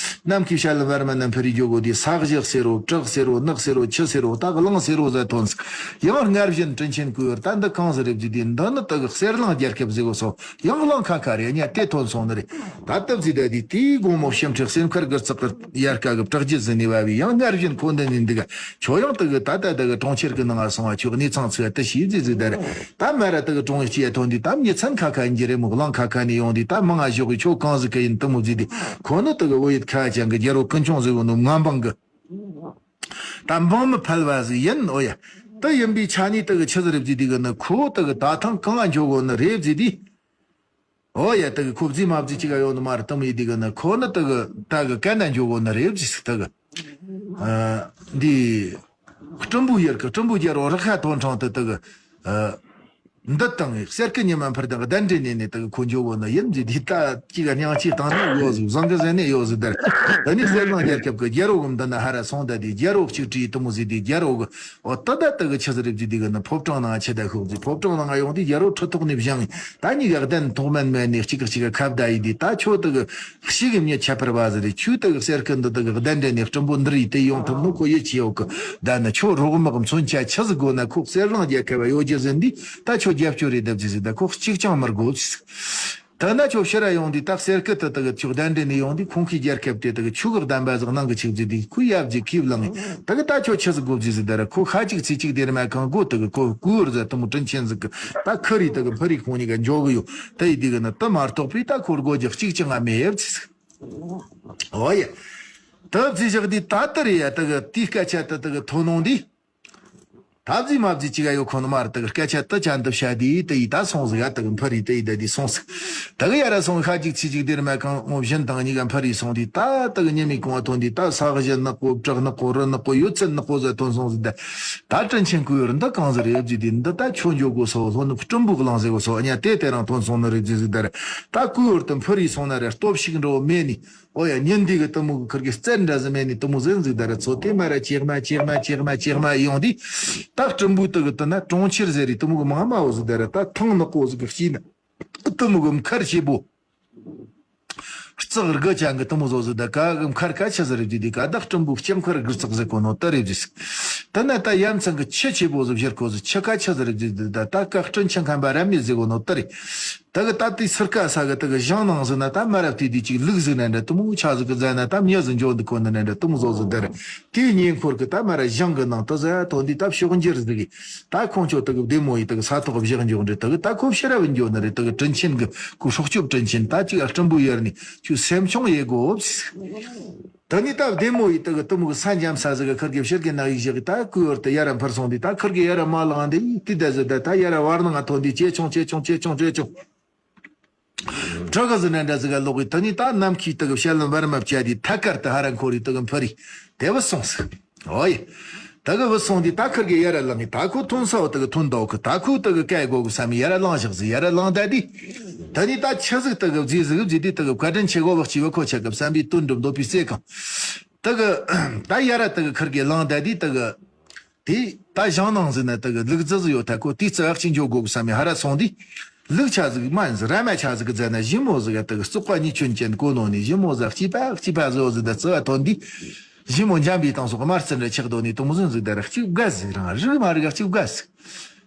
ནམ་མཁའི་ཤར་ལ་བར་མ་ན་འཕུར་རི་འཇོག་གོ་དུས་ས་གཞི་སེར་རོ་བྲག་སེར་རོ་ནགས་སེར་རོ་ཆུ་སེར་རོ་ད་གླང་སེར་རོ་ཟ་ཐོན་ཟིག་ཡང་སྔར་བཞིན་དྲིན་ཆེན་ཀུ་ཡོ་ར་ད་འདི་གང་ཟིག་རེད་བརྒྱུད་དུས་འདི་ནི་དེ་གི་གསེར་གླིང་རྒྱལ་ཁབ་ཟིག་གོ་སོ། ཡང་གླིང་ཁ་ཁ་རེ་གཉའ་དེ་ཐོན་སོང་ནི་རེད། ད་སྟབས་ཟིག་ད་དེ་དེའི་དགོང་མོ་ཞིམ་ཁྲིག་སེམས་ཁར་དགུ་རྩག་གི་དབྱར་ཁ་གི་བྲག་རྒྱུད་ཟིན་ནི་བ་བའི་ཡང་སྔར་བཞིན་ཁོ་འདི་ནི་འདི་ག་ཁྱོད་ཡང་དེ་གི་ད་ད་དེ་གི་གྲོང་ཁྱེར་གི་ནང་ང་སོང་བ་ཁྱོད་གནས་ཚང་ཚིག་དེ་ཤིས་ཟིག་ཟིག་ད་རེད། ད་མ་ར་དེ་གི་གྲོང་ཁྱེར་ཐོན་དུས་ད་མི་ཚན་ཁ་ཁ་ཡིན་གྱི་རེད་མོ། གླིང་ཁ་ཁ་ནས་ཡོང་དུས་ད་མི་ང་ཞོག་གི་ཁྱོད་གང་ཟིག་གི་ཡིན་དུ་མོ་ཟིག་དེ་ཁོ་ནི་དེ་གི་བོད་ཡུལ་ཁ་ཅན་གི་རྒྱལ་པོ་ཀུན་སྐྱོང་ཟིག་གི་ནུབ་ང་འབངས་གི་ད་འབངས་མི་ཕལ་བ་ཟིག་ཡིན། ཨོ་ཡ། དེ་ཡིན་པའི་ཆ་ནས་དེ་གི་ཆི་ཟིག་རེད་བརྒྱུད་དུས་གི་ནི་ཁོ་དེ་གི་ད་ཐང་གང་ང་འཇོག་གོ་ནི་རེད་བརྒྱུད་དུས། ཨོ་ཡ། དེ་གི་ཁོ་བརྫིས་མ་བརྫིས་ཅི་ག་ཡོད་ནི་མ་རེད། དེ་མོ་ཡིན་དུས་གི་ནི་ཁོ་ནི་དེ་གི་ད་གི་གན་ན་འཇོག་གོ་ནི་རེད་བརྒྱུད་ཟིག་དེ་གི་ཨ་འདི་སྤྲིན་པོའི་ཡུལ་གི་སྤྲིན་པོའི་རྒྱལ་པོ་རི་ཁ་ཐོན་འཕྲང་དེ་དེ་གི་ཨ། འདི་དང་གསེར་སྐུ་ཉི་མ་འཕུར་ལྡིང་གདན་འདྲེན་ནས་ནས་དག་ཁོ་འཇོག་གོ་ནི་ཡིན་ཟེར་དུས། ད་ཅིག་སྙིང་རྗེ་བཏང་ནས་ཡོད་ཟིག་བཟང་གི་ཟེར་ནས་ཡོད་ཟིག་དར། ད་ནི་གསེར་གླིང་རྒྱལ་ཁབ་ཀྱི་རྒྱལ་པོ་གི་མདུན་ན་ཧ་ར་སོང་ད་དུས། རྒྱལ་པོ་གཅིག་དྲིས་དུ་མོ་ཟེར་དུས། རྒྱལ་པོ་གི་འོ་ད་ད་དག་ཆི་ཟིག་རེད་ཟེར་དུས་གི་ནི། ཕོ་བྲང་ནང་ཆི་ད་ཤོག་ཟེར། ཕོ་བྲང་ནང་ཡོང་དུས་རྒྱལ་པོ་ཁྲི་ཐོག་ནས་བཞེངས། ད་གཉིས་ཀ་གདན་ཐོག་མན་མན་ནས་གཅིག་གིས་གཅིག་ག་ཁ་བརྡ་ཡིན་དུས། ད་ཁྱོད་དག་ཤི་གི་མྱི་ཁྱད་པར་བ་ཟིག་རེད། ཁྱོད་དག་གསེར་སྐུ་འདི་དག་གདན་འདྲེན་ནས་སྲིན་པོ་འདི་རིགས་དེ་ཡོང་ཐུབ་ནོ་ཁོ་ཡིད་ཆེས་ཡོད་གི། ད་ནི་ཁྱོད་རོགས་དམག་མཚོན་ཆ་ཆི་ཟིག་དགོས་ན་ཁོ་གསེར་གླིང་རྒྱལ་ཁབ་ཡོད་རྒྱུ་ཟིན་དུས། ད་ཁྱོད་རྒྱབ་སྐྱོར་རེ་བརྡབ་ཟིག་ཟིག་ད་ཁོ་གཅིག་ཀྱང་མི་དགོས་ཟིག་ད་ན་ཁྱོད་ཕྱིར་ར་ཡོང་དུས། ད་གསེར་སྐུ་དེ་དག་ཁྱོད་གདན་འདྲེན་ནས་ཡོང་དུས། ཁོང་གིས་རྒྱལ་ཁབ་དེ་དག་ཆོས་གི་བདམས་པ་ཟིག་གནང་གི་ཆིག་ཟིག་དུས། ཁོས་ཡབ་ཀྱི་ཁས་བླངས། ད་གི་ད་ཁྱོད་ཆི་ཟིག་དགོས་ཟིག་ཟིག་ད་ར་ཁོ་ཁ་ཅིག་ཚིག་ཅིག་དེ་ར་མ་གང་དགོས། དེ་གི་ཁོ་ཀུ་བོར་ཟ་དུ་མོ་དྲིན་ཆེན་ཟིག་གི་ད་ཁུ་རི་དེ་གི་འཕུར་རི་ཁོང་གཉིས་ཀ་འཇོག་གི་ཡོད། དེ་ཡི་དེ་གི་ནི་དེ་མ་གཏོགས་པའི་ད་ཁོ་དགོས་རྒྱུ་གཅིག་ཀྱང་ང་མེད་ཡབ་ཟིག་འོ་ཡ། ད་ཟིག་བཞག་དུས་ད་དེ་རེད་ཡ། དེ་གི་དེའི་སྐད་ཆ་དེ་དེ་གི་ཐོན་ནོ་འདི། ད་ཟིག་མ་ཟིག་ཅིག་ག་ཡོད་ཁོ་ནི་མ་རེད། དེ་གི་སྐད་ཆ་དེ་ཅན་དུ་བཤད་དུས། དེ་ཡི་ད་སོང་ཟིག་ཡ། དེ་གི་འཕུར་རི་དེ་ཡི་ད་དེ་སོང་ཟིག་དེ་གི་ཡ་ར་སོང་། ཁ་ཅིག་ཚིག་ཅིག་དེ་ར་མ་གང་ངོ་བཞིན་དང་གཉིས་ཀ་འཕུར་རི་སོང་དུས། ད་དེ་གི་ཉི་མའི་གོང་བ་ཐོན་དུས། ད་ས་གཞི་ནག་པོ་བྲག་ནག་པོ་རི་ནག་པོ་ཡོད་ཚད་ནག་པོ་ཟིག་ཐོན་སོང་ཟིག་ད་ད་དྲིན་ཆེན་ཀུ་བོར་འདི་གང་ཟིག་རེད་ཟེར་དུས། འདི་ད་ཁྱོད་འཇོག་དགོས་སོ། ལྷོ་ནུབ་སྲིན་པོ་གླིང་ཟེར་གོ་སོ། ཨ་ཉ་དེ་དེ་རང་ཐོན་སོང་ནི་རེད་ཟིག་ཟིག་ད་ར། ད་ཀུ་བོར་དེ་འཕུར་རི་སོང་ན་ར་སྟོབས་ཤུགས་འདྲ་བོ་མེད་ནི། ཨོ་ཡ། ཉིན་འདི་གི་དེ་མོ་གི་ཁུར་གི་རྩལ་འདྲ་ཟིག་མེད་ནི་དེ་མོ་ཟིག་ཟིག་ད་ར། ཚོ་དེ་མ་ར་ཅིག་མ་ཅིག་མ་ཅིག་མ་ཅིག་མ་ཡོང་དུས། ད་སྲིན་པོ་དེ་གི་དེ་ན་གྲོང་ཁྱེར་ཟེར་རི་དེ་མོ་གི་མང་མང་བོ་ཟིག་ད་ར། ད་ཐང་ནག་པོ་ཟིག་གི་དཀྱིལ་ན་དེ་མོ་གི་མཁར་ཆེ་པོ། རྩེག་དགུ་ཅན་གི་དེ་མོ་བཟོ་ཟིག་ད་ག་གི་མཁར་ཁ་ཆི་ཟིག་རེད་ཟེར་དུས། ག་ད་སྲིན་པོ་ལྕགས་མཁར་དགུ་རྩེག་ཟེར་གོ་ནོ་དེ་རེད་ཟིག་དེ་ན་ད་ཡ་མཚན་གི་ཆུ་ཆེ་པོ་ཟིག་བཞུར་གོ་ཟིག་ཆུ་ཁ་ཆི་ཟིག་རེད་ཟེར་དུས། ད་ད་ག་སྤྲིན་ཆུ་ཁམས་པ་རབ་མེད་ཟེར་གོ་ནོ་དེ་རེད། ད་གི་ད་དེ་སིར་ཀ་ས་གི་ད་གི་ཞིང་ནང་ཟིག་ན་ད་མ་རབས་དུས་དུས་ཅིག་ལུག་ཟིག་ན་འདྲ་དེ་མོ་ཆ་ཟིག་གི་ཟ་ན་ད་མྱི་ཟིག་འཇོག་འདུག་གོ་ནི་ན་འདྲ་དེ་མོ་བཟོ་ཟིག་དེ་རེད། དེའི་ཉེ་འཁོར་གི་ད་མ་ར་ཞིང་གི་ནང་དུ་ཟ་ཐོན་དུས། ད་ཕྱོགས་འགྱུར་ཟིག་གི་ད་ཁོང་ཆོ་ད་གི་བདེ་མོ་ཡི་ད་གི་ས་ཐོག་བཞག་འཇོག་འདྲ། ད་གི་ད་ཁོ་ཕྱིར་ར་བུད་འགྱོ་ནི་རེད། ད་གི་དྲིན་ཆེན་གི་ཁོ་སྲོག་སྐྱོབ་དྲིན་ཆེན། ད་ཅིག་སྲིན་པོ་ཡར་ནས་ཁྱོད་སེམས་ཆུང་ཡེ་དགོ། ད་ནི་ད་བདེ་མོ་ཡི་ད་གི་དེ་མོ་གི་ས་འཇམ་ས་ཟིག་གི་ཁུར་གི་ཕྱིར་གི་ནག་ཡིག་བཞག་གི་ད་ཀུ་བོར་ད་ཡར་ར་འཕུར་སོང་དུས། ད་ཁུར་གི་ཡར་ར་མ་ལངས་དེ་ཡིག་དེ་ད་ཟིག་ད་ད་ཡར་ར་བར་སྣང་ང་ཐོན་དུས། ཇེ་ཆུང་ཇེ་ཆུང་ཇེ་ཆུང་ཇེ་ཆུང་། བྲག་གི་ཟིག་ན་འདྲ་ཟིག་ག་ལོག་གི། ད་ནི་ད་ནམ་མཁའི་ད་གི་བྱ་ལམ་བར་མ་བཅད་དུས། ཐད་ཀར་ད་ཧ་ར་འཁོར་རི་ད་གི་འཕུར་རི་དེ་བུད་སོང་ཟིག་འོ་ཡེ། ད་གི་བུད་སོང་དུས་ད་ཁུར་གི་ཡར་ར་ལངས་གི། ད་ཁོ་ཐོན་ས་བོ་ད་གི་ཐོན་འདུག་གི། ད་ཁོ་ད་གི་སྐད་དགོ་གི་བསམ་ཡར་ར་ལངས་བཞག་ཟིག་ཡར་ར་ལངས་ད་དུས། ད་ནི་ད་ཆི་ཟིག་ད་གི་བཟི་ཟིག་བཟི་དུས། ད་གི་བཀའ་དྲིན་ཆེ་གོ་བ་སྐྱིད་བ་ཁོ་ཆ་གི་བསམ་པའི་དོན་འགྲུབ་འདོད་པའི་སེ་གང་། ད་གི་ད་ཡར་ར་ད་གི་ཁུར་གི་ལངས་ད་དུས། ད་གི་དེ་ད་ཞིང་ནང་ཟིག་ན་ད་གི་ལུག་རྫི་ཟིག་ཡོད། ད་ཁོ་དེའི་རྩ་བ་གཅིག་འཇོག་དགོ་གི་བསམ་ཡ་ཧ་ར་སོང་དུས། ལུག་ཆ་ཟིག་མ་ཡིན་ཟིག་ར་མ་ཆ་ཟིག་གི་རྫ་ན་ཞི་མོ་ཟིག་ག་ད་གི་བཙོག་པ་ཉེས་སྐྱོན་ཅན་གོ་ནོ་ནི་ཞི་མོ་ཟིག་སྐྱིད་པ་སྐྱིད་པ་ཟིག་ཡོད་ཟིག་ད་རྩ་བ་ཐོན་དུས། ཞི་མོ་འཇམ་པའི་སྟེང་སོགས་དམར་རྩི་འདྲ་ཆགས་དོ་ནི་དུང་ཟིན་ཟིག་ད་ར་གཅིག་དགའ་ཟིག་རང་རིག་མ་རིག་ག་གཅིག་དགའ་ཟིག་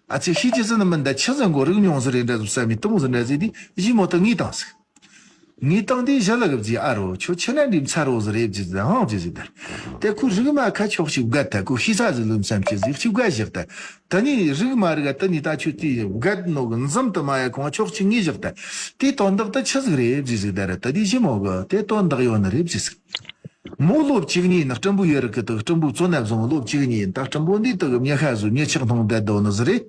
ཨ་ཙི་ཤི་རྒྱུ་ཟིན་ནི་མིན། ད་ཆི་ཟིན་གོ་རིག་མྱོང་ཟིག་རེད་འདྲ་ཟིག་བསམ་མི་དུང་ཟིན་འདྲ་ཟིག་དུས། ཞི་མོ་ད་ངུས་བཏང་ཟིག་ངས་བཏང་དུས་ཞི་ལི་གིས་བཟི། ཨ་རོ་ཁྱོད་ཁྱི་ན་འདྲའི་མཚར་བོ་ཟིག་རེད་བཟི་ཟེར། ཧང་བཟི་ཟིག་དར། དེ་ཁོ་རིག་མ་ཁ་ཕྱོགས་གཅིག་བརྒལ་ད་ཁོ་ཤི་ས་ཟིག་ལོན་བསམ་གྱི་ཟིག་གཅིག་བརྒལ་བཞག་ད། དེ་ནས་རིག་མ་རིག་དེ་ནས་ད་ཁྱོད་དེ་བརྒལ་ནོ་གི་འཛུམ་དུ་མ་ཡ་ཁོང་ཕྱོགས་གཅིག་ངེས་བཞག་ད། དེ་དོན་དག་དེ་ཆི་ཟིག་རེད་བཟི་ཟིག་དར། དེ་དེ་ཞི་མོ་གི་དེ་དོན་དག་ཡོད་ནི་རེད་བཟི་ཟིག་མོ་ལོ་བཅུ་གཉིས་ནི་སྲིན་པོ་ཡུལ་རི་གི་དེ་སྲིན་པོ་བཙོན་ན་བཟུང་། ལོ་བཅུ་གཉིས་ཡིན། ད་སྲིན་པོ་འདི་དེ་གི་མྱི་ཤ་ཟོས་མྱི་ཆགས་མཐོང་བསྡད་དོ་ནི་ཟིག་རེད།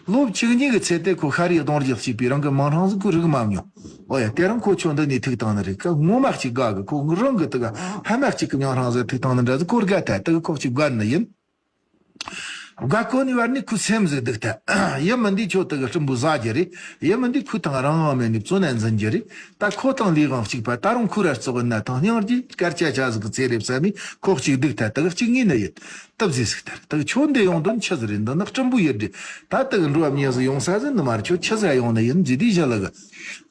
ལོ་བཅུ་གཉིས་ཀྱི་ཚེ་དེ་ཁོ་ཤ་རུས་གདོང་རྒྱུ་གཅིག་པའི་རང་གི་མིང་སྲིང་ཟིག་ཁོ་རིག་མ་མྱོང་། ཨོ་ཡ། དེ་རིང་ཁོ་ཁྱོད་འདི་ནས་ཐུག་བཏང་ནི་རེད། ཁོ་ངོ་མ་གཅིག་དགའ་གི། ཁོ་རང་གི་དེ་ག་ཕ་མ་གཅིག་གི་མིང་སྲིང་ཟིག་ཐུག་བཏང་ནི་འདྲ་ཟིག་ཁོ་དགའ་ཐལ། དེ་གི་ཁོ་གཅིག་དགའ་ནི་ཡིན། དགའ་གོ་ནི་བར་ནི་ཁོ་སེམས་ཟིག་སྡུག་ཐལ། ཡིན་མིན་འདི་ཁྱོད་དེ་གི་སྲིན་པོ་ཟ་རྒྱུ་རེད། ཡིན་མིན་འདི་ཁོ་དང་རང་དབང་མེད་ནི་བཙོན་ན་འཛིན་རྒྱུ་རེད། ད་ཁོ་དང་ལས་དབང་གཅིག་པ། ད་རུང་ཁོ་ར་བཙོག་ན་ཐང་སྙིང་རྗེ་སྐར་ཆ་ཆ་ཟིག་གི་ཚེ་རེད་བསམ་མི་ཁོ་གཅིག་སྡུག་ཐལ། དེ་གི་གཅིག་ངུས་ནི་ཡིན། སྟབས་ཟིག་ཟིག་དར། དེ་གི་ཁྱོད་འདི་ཡོང་དོན་ཆི་ཟིག་རེད། འདི་ནི་སྲིན་པོ་ཡུལ་རེད། ད་དེ་གི་འགྲོ་བ་མྱི་ཟིག་ཡོང་ས་ཟིག་ནི་མ་རེད། ཁྱོད་ཆི་ཟིག་ཡོང་ནི་ཡིན་ཟེར་དུས་ཞི་ལི་གིས།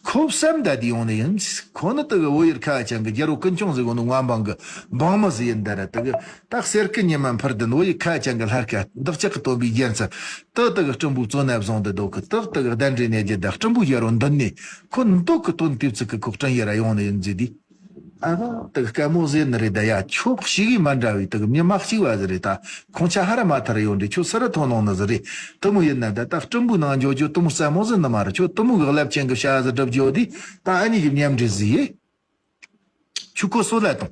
ཁོ་བསམ་ད་དེ་ཡོང་ནི་ཡིན། ཁོ་ནི་དེ་གི་བོད་ཡུལ་ཁ་བ་ཅན་གི་རྒྱལ་པོ་ཀུན་སྐྱོང་ཟེར་གོ་ནི་མངའ་འབངས་གི་འབངས་མི་ཟིག་ཡིན། ད་ར་དེ་གི་ད་གསེར་སྐུ་ཉི་མ་འཕུར་ལྡིང་བོད་ཡུལ་ཁ་བ་ཅན་གི་ལྷ་སྐལ་འདི་ལྕགས་ཀྱི་སྟོན་པའི་རྒྱལ་མཚན་དེ་དེ་གི་སྲིན་པོའི་བཙོན་ན་བཟུང་དེ་འདུག་གི། དེ་དེ་གི་གདན་འདྲེན་ནས་རྒྱུ་ད་སྲིན་པོ་ཡར་རོ་འདི་ནས་ཁོ་འདུག་གི་དོན་དེ་ཚིག་གི་ཁོ་སྤྲིན་ཡར་ར་ཡོང་ནི་ཡིན་ཟེར་དུས། ཨ་ཕ་དེ་གི་སྐད་མོ་ཟེར་ནི་རེད། ད་ཡ་ཁྱོད་ཞིག་གིས་མ་འདྲ་བའི་དེ་གི་མྱི་མ་གཅིག་བ་ཟིག་རེད། ད་ཁོང་ཆ་ཧ་ར་མ་ཐར་ཡོད་འདྲི། ཁྱོད་སུ་ར་ཐོན་ནོ་ནི་ཟིག་རེད། དེ་མོ་ཡིན་ན་ད་ད་སྲིན་པོའི་ནང་འཇོག་རྒྱུ་དེ་མོ་སླ་མོ་ཟིག་ནི་མ་རེད། ཁྱོད་དེ་མོ་གི་རླབས་ཆེན་གི་བྱ་ཟིག་སྒྲུབ་རྒྱུ་དེ་ད་ཨ་ནི་གི་མཉམ་འབྲེལ་ཟིག་ཡེ། ཁྱོད་ཁོ་སོ་ལ་དང་།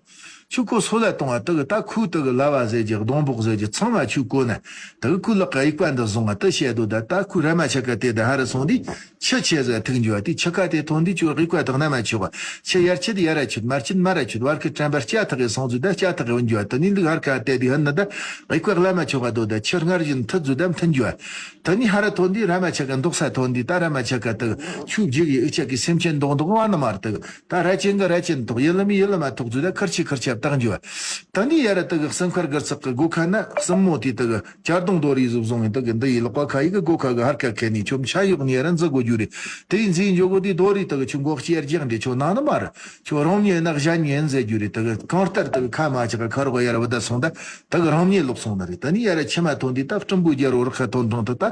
ཁྱོད་ཁོ་སོ་ལ་གཏོང་བ་དེ་གི་ད་ཁོའི་དེ་གི་ལ་བ་ཟེར་གྱི་སྡོང་པོ་ཟེར་གྱི་ཚང་མ་ཁྱོད་གོ་ན་དེ་གི་ཁོའི་ལག་གི་དབྱུག་པ་འདི་བཟུང་བ་དེ་བཤད་དོ། ད་ད་ཁོའི་ར་མ་ཆ་ག་དེ་ད་ཧ་ར་སོང་དུས་ཆུ་ཆེ་ཟེར་ཐུག་འགྱོ་བ་དེ་ཆུ་ཁ་དེ་ཐོན་དུས་ཁྱོད་དབྱུག་པ་དེ་གནམ་མ་ཆོག་བ་ཆུ་ཡར་ཆུད་ཡར་ར་ཆུད་མར་ཆུད་མར་ར་ཆུད་བར་གི་དྲན་པ་སྐྱ་ཐག་གི་སོང་ཚུལ་ད་སྐྱ་ཐག་གི་འོན་འགྱོ་བ་དེ་ནི་ལུག་ཧར་ཁ་དེ་དུས་ཧ་ན་ད་དབྱུག་པ་གནམ་མ་ཆོག་བ་དོ། ད་ཆུ་སྔར་བཞིན་མཐུད་ཚུལ་ད་མཐུད་འགྱོ་བ། ད་ནི་ཧ་ར་ཐོན་དུས་ར་མ་ཆ་ག་འདུག་ས་ཐོན་དུས་ད་ར་མ་ཆ་ག་དེ་ཆུ་རྒྱུག་གི་དབྱུག་ཆ་གི་སེམས་ཅན་མདོག་མདོག་བ་ནི་མར་དེ་ད་ར་ཅན་གི་ར་ཅན་ཐོག་ཡི་ལི་མི་ཡི་ལི་མ་ཐོག་ཚུལ་ད་ཁར་ཆི་ཁར་ཆ་བཏགས་འགྱོ་བ། ད་ནི་ཡ་ར་དེ་གི་སེམས་ཁར་གི་ཚག་གི་སྒོ་ཁ་ན་སྲིན་མོ་དེ་དེ་གི་ཅར་དུང་རྡོ་རི་ཟུག་བཟུང་ཡིན་དེ་གི་འདི་ཡི་ལག་པ་ཁ་ཡི་གི་སྒོ་ཁ་གི་ཧར་ཁ་ཁེ་ནི་ཆོམ་ཆ་ཡོག་ནི་ཡ་ར་འཛི་དགོ་རྒྱུ་རེད། དེ་ཡིན་ཚེ་འཇོག་གོ་དེ་རྡོ་རི་དེ་གི་ཆུ་འགོག་ཅི་ཡར་རྒྱག་འདྲེ་ཆོ་ནང་ནི་མ་རེད། ཆོ་རང་ཉེ་ན་གཞན་ཉེ་ཟེར་རྒྱུ་རེད། དེ་གི་གང་ལྟར་དེ་གི་ཁ་མ་ཆག་གི་ཁ་རོག་ཡ་ར་བ་ད་སོང་ད་དེ་གི་རང་ཉེ་ལོག་སོང་ནི་རེད། ད་ནི་ཡ་ར་ཆི་མ་ཐོན་དེ་ད་སྤྲིན་པོའི་རྒྱལ་རོ་རི་ཁ་ཐོན་ཐོན་དེ་ད།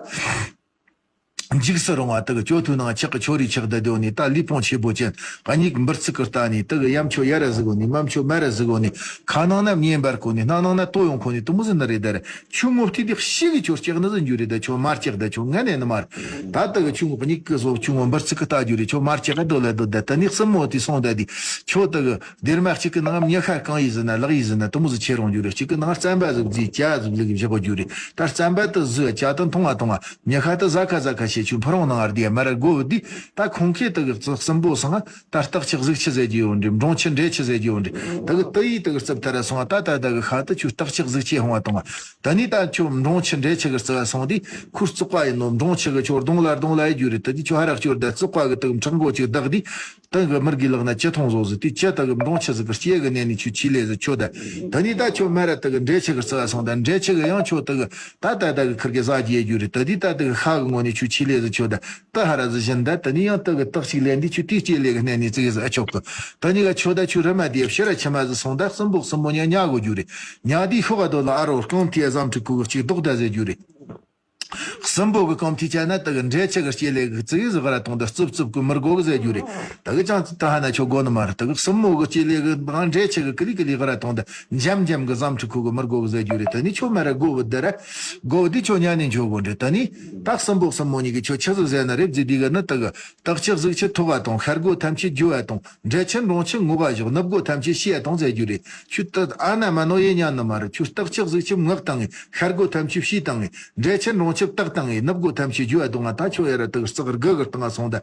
འཇིགས་སུ་རུང་བ་དེ་གི་ཅོ་ཐུ་ནང་ཆག་གི་ཆོ་རི་ཆག་ད་དེ་འོ་ནི་ད་ལུས་ཕུང་ཆེ་པོ་ཅན་གཉིས་འབུར་ཚིག་གི་ལྟ་ནི་དེ་གི་ཡམ་ཆོ་ཡ་ར་ཟིག་འོ་ནི་མམ་ཆོ་མ་ར་ཟིག་འོ་ནི་ཁ་ནང་ན་མཉེན་པར་གོ་ནི་སྣ་ནང་ན་ལྟོ་ཡོང་ཁོ་ནི་དུ་མོ་ཟིན་ན་རེད་ད་ར། ཆུ་ངོ་ཕྟི་དེ་ཤི་གི་ཆོ་ལྕག་ནི་ཟིན་རྒྱུ་རེད། ད་ཆོ་མ་ལྕག་ད་ཆོ་ངན་ནས་ནི་མར་ད་དེ་གི་ཆུ་ངོ་གཉིས་གི་སོ་ཆུ་ངོ་འབུར་ཚིག་གི་ལྟ་རྒྱུ་རེད། ཆོ་མ་ལྕག་ག་དོ་ལ་དོ་ད་ད་ནི་སྲིན་མོ་དེ་སོང་ད་དེ་ཆོ་དེ་གི་སྡེར་མ་གཅིག་གི་ནང་མྱི་ཤ་གང་ཡིན་ཟིན་ན་ལག་ཡིན་ཟིན་ན་དུ་མོ་ཟིན་ཆེ་རུང་རྒྱུ་རེད། གཅིག་གི་ནང་རྩམ་པ་ཟིག་བརྫིས་ཇ་ཟིག་ལུག་བཞག་རྒྱུ་རེད། ད་རྩམ་པ་དུ་ཟོས་ཇ་དུ་འཐུང་བ་འཐུང་བ། མྱི་ཤ་དུ་ཟ་ཁ་ཟ་ཁ་བྱེད་ཆུ་ཕ་རོང་ནང་ཨར་དི་ཡ་མ་ར་དགོ་བུ་དི་ད་ཁོང་ཁེ་དུ་གི་རྩི་སྲིན་པོ་སང་ད་སྟག་ཆག་གཟིག་ཆི་ཟེར་རྒྱུ་ཡོད་འདྲི། འབྲོང་ཆུ་འདྲེ་ཆི་ཟེར་རྒྱུ་ཡོད་འདྲི། དུ་གི་དུ་ཡི་དུ་གི་རྩིབ་ཐ་ར་སོང་བ་ད་ད་ད་གི་ཤ་དུ་ཆུ་སྟག་ཆག་གཟིག་ཆེ་ཧོང་བ་དང་བ། ད་ནི་ད་ཆུ་འབྲོང་ཆུ་འདྲེ་ཆི་གི་རྩི་བ་སོང་དི་ཁུར་བཙོག་པ་ཡིན་ནོ། འབྲོང་ཆུ་གི་ཆོ་རྡུང་ལ་རྡུང་ལ་ཡི་རྒྱུ་རེད། དུ་དི་ཆུ་ཧ་རག་ཆོར་ད་བཙོག་པ་གི་དུ་གི་ཕྲག་མགོ་ཅིག་བདག་དི། དེང་གི་མི་རྒྱུ་ལག་ན་ཅི་མཐོང་བཟོ་ཟི་དེ་ཅི་ད་གི་འབྲོང་ཆུ་ཟི་གི་སྐྱེ་གི་གནས་ནི་ཆུ་ཆི་ལས་ཟི་ཆོ་ད། ད་ནི་ད་ཆོ་མ་ར་ད་གི་འདྲེ་ཆུ་གི་རྩི་བ་སོང་ད་འདྲེ་ཆུ་གི་ཡང་ཆོ་ད་གི་ད་ད་ད་གི་ཁིར་གི་ཟ་རྒྱུ་ཡེ་རྒྱུ་རེད། ད་དི་ད་ད་གི་ཤ་གི་ངོ་ནི་ཆུ་ཆི་ལས་ཟི་ཆོ་ད། ད་ཧ་ར་ཟི་བཞིན་ད་ད་ནི་ཡང་ད་གི་སྟག་ཅིག་ལས་འདི་ཆུ་དེ་སྐྱེ་ལས་གི་གནས་ནི་ཙི་གི་ཟི་ཨ་ཆོག་གི། ད་ནི་ག་ཆོ་ད་ཆུ་རི་མ་དེ་ཕྱི་ར་ཆི་མ་ཟི་སོང་ད་སྲིན་པོ་སྲིན་མོ་ཉ་ཉ་གོ་རྒྱུ་རེད། ཉ་དི་ཤོག་ག་དོ་ལ་ཨ་རོ་རྐང་མཐིལ་ཟམ་ཁྲི་ཁུ་གི་ཅིག་རྡོག་ད་ཟེར་རྒྱུ་རེད། སྲིན་པོ་གི་རྐང་མཐིལ་ཆ་ན་དེ་གི་འདྲེ་ཆུ་གི་སྐྱེ་ལས་གི་ཙི་གི་ཟི་ག་ར་ཐོང་དེ་རྩུབ་རྩུབ་གི་མི་དགོ་གི་ཟེར་རྒྱུ་རེད། དེ་གི་ཅང་ཙི་ད་ཧ་ན་ཆོ་དགོ་ནི་མ་རེད། དེ་གི་སྲིན་མོ་གི་སྐྱེ་ལས་གི་ང་འདྲེ་ཆུ་གི་ཀི་ལི་ཀི་ལི་ག་ར་ཐོང་དེ་འཇམ་འཇམ་གི་ཟམ་ཁྲི་ཁུ་གི་མི་དགོ་གི་ཟེར་རྒྱུ་རེད། དེ་ནི་ཆོ་མ་ར་དགོ་བི་དེ་ར་དགོ་བི་དེ་ཆོ་ཉ་ནི་ཆོ་དགོ་འདྲེ། དེ་ནི་ད་སྲིན་པོ་སྲིན་མོ་གཉིས་གི་ཆོ་ཆི་ཟིག་ཟེར་ན་རེད་ཟི་དི་གི་ནི་དེ་གི་སྟག་ཆུ་གཟིག་ཆུ་ཐོག་ག་ཐོང་ཤར་སྒོ་ཐམས་ཅད་རྒྱུ་བ་ཐོང་། འདྲེ་ཆུ་འབྲོང་ཆུ་ངོ་ག་བཞག་ནུབ་སྒོ་ཐམས་ཅད་ཕྱི་ཡ་ཐོང་ཟེར་རྒྱུ་རེད། ཆུ་ཏི་ཨ་ན་མ་ནོ་ཡེ་ཉན་ནི་མ་རེད། ཆུ་སྟག་ཆག་ཟིག་ཆུ་ངག་བཏང་ངེ་ཤར་སྒོ་ཐམས་ཅད་ཕྱི་བཏང་ངེ་འདྲེ་ཆུ་འབྲོང་ཆུ་བཏགས་བཏང་ངེ་ནུབ་སྒོ་ཐམས་ཅད་རྒྱུ་བ་བཏང་ང་ད་ཆོ་ཡ་ར་དག་རྩག་རྒི་གི་བཏང་ང་སོང་ད།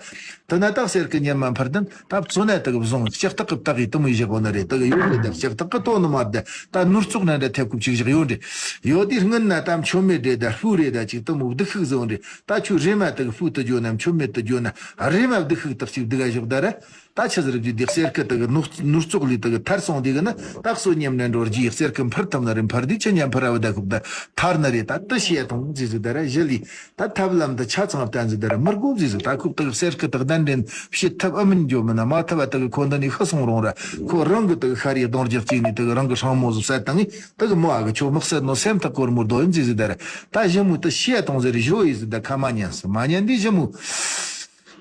དེ་ན་ད་གསེར་གི་ཉི་མ་འཕར་དུན་ད་བཙོ་ན་དག་བཟུང་ལྕགས་ཐག་གི་བཏགས་ཡི་དུ་མི་བཞག་གོ་ནི་རེད། དག་ཡོད་རེད་ད་ལྕགས་ཐག་གི་ཏོ་ནི་མ་རེད། ད་ནོར་བཙོག་ན་འདྲ་ཐེབས་ཁུབ་ཅིག་བཞག་ཡོད་རེད། ཡོད་དེ་སྔུན་ན་ད་མཆོད་མེ་འདྲེ་ད་ལྷུ་རེ་ད་ཅིག་དུ་མོ་བདུག་ཤུག་ཟེར་བ་རེད། ད་ཆུ་རེ་མ་དག་ཕུ་དུ་རྒྱུ་ན་མཆོད་མེ་དུ་རྒྱུ་ན་རེ་མ་བདུག་ཤུག་དག་ཅིག་བདུག་ག་བཞག་ད་ར། ད་ཆི་ཟིག་རེད་ཀྱི་འདི་གསེར་ཁུ་དེ་གི་ནོར་ནོར་བཙོག་ལི་དེ་གི་ཐར་སོང་དེ་གི་ནི་ད་གསོན་ཉམས་ནས་འགྲོ་རྒྱུའི་གསེར་ཁུ་འཕུར་ཐུབ་ནི་རེད། འཕུར་དུས་ཆི་ཉམས་འཕུར་ར་བ་ད་ཁུག་ད་ཐར་ནི་རེད། ད་དུ་ཤེས་ཐོང་ཟིག་ཟིག་ད་ར་ཞི་ལི་ད་ཐབས་ལམ་དུ་ཆ་ཚང་བསྟན་ཟིག་ད་ར་མི་དགོ་ཟིག་ཟིག་ད་ཁུག་དེ་གི་གསེར་ཁུ་དེ་གི་གདན་འདྲེན་བྱེད་ཐབས་ཨ་མིན་འཇོ་མིན་ན་མ་ཐབས་བ་དེ་གི་ཁོ་འདི་ནས་ཤི་སོང་རུང་ར་ཁོ་རང་གི་དེ་གི་ཤ་རིའི་གདོང་རྒྱག་ཅིག་ནས་དེ་གི་རང་གི་སྲང་མོ་ཟིག་བསད་བཏང་ངས་དེ་གི་མོ་ཨ་གི་ཆོ་དམག་བསད་ནོ་སེམས་ཐག་གོར་མོར་རྡོ་ཡིན་ཟིག་ཟིག་ད་ར། ད་ཞི་མོ་དུ་ཤེས་ཐོང་ཟེར་ཞོ་ཡིན་ཟིག་ད་ཁ་མ་ཉན་སི་མ་ཉན་དེ་ཞི་མོ།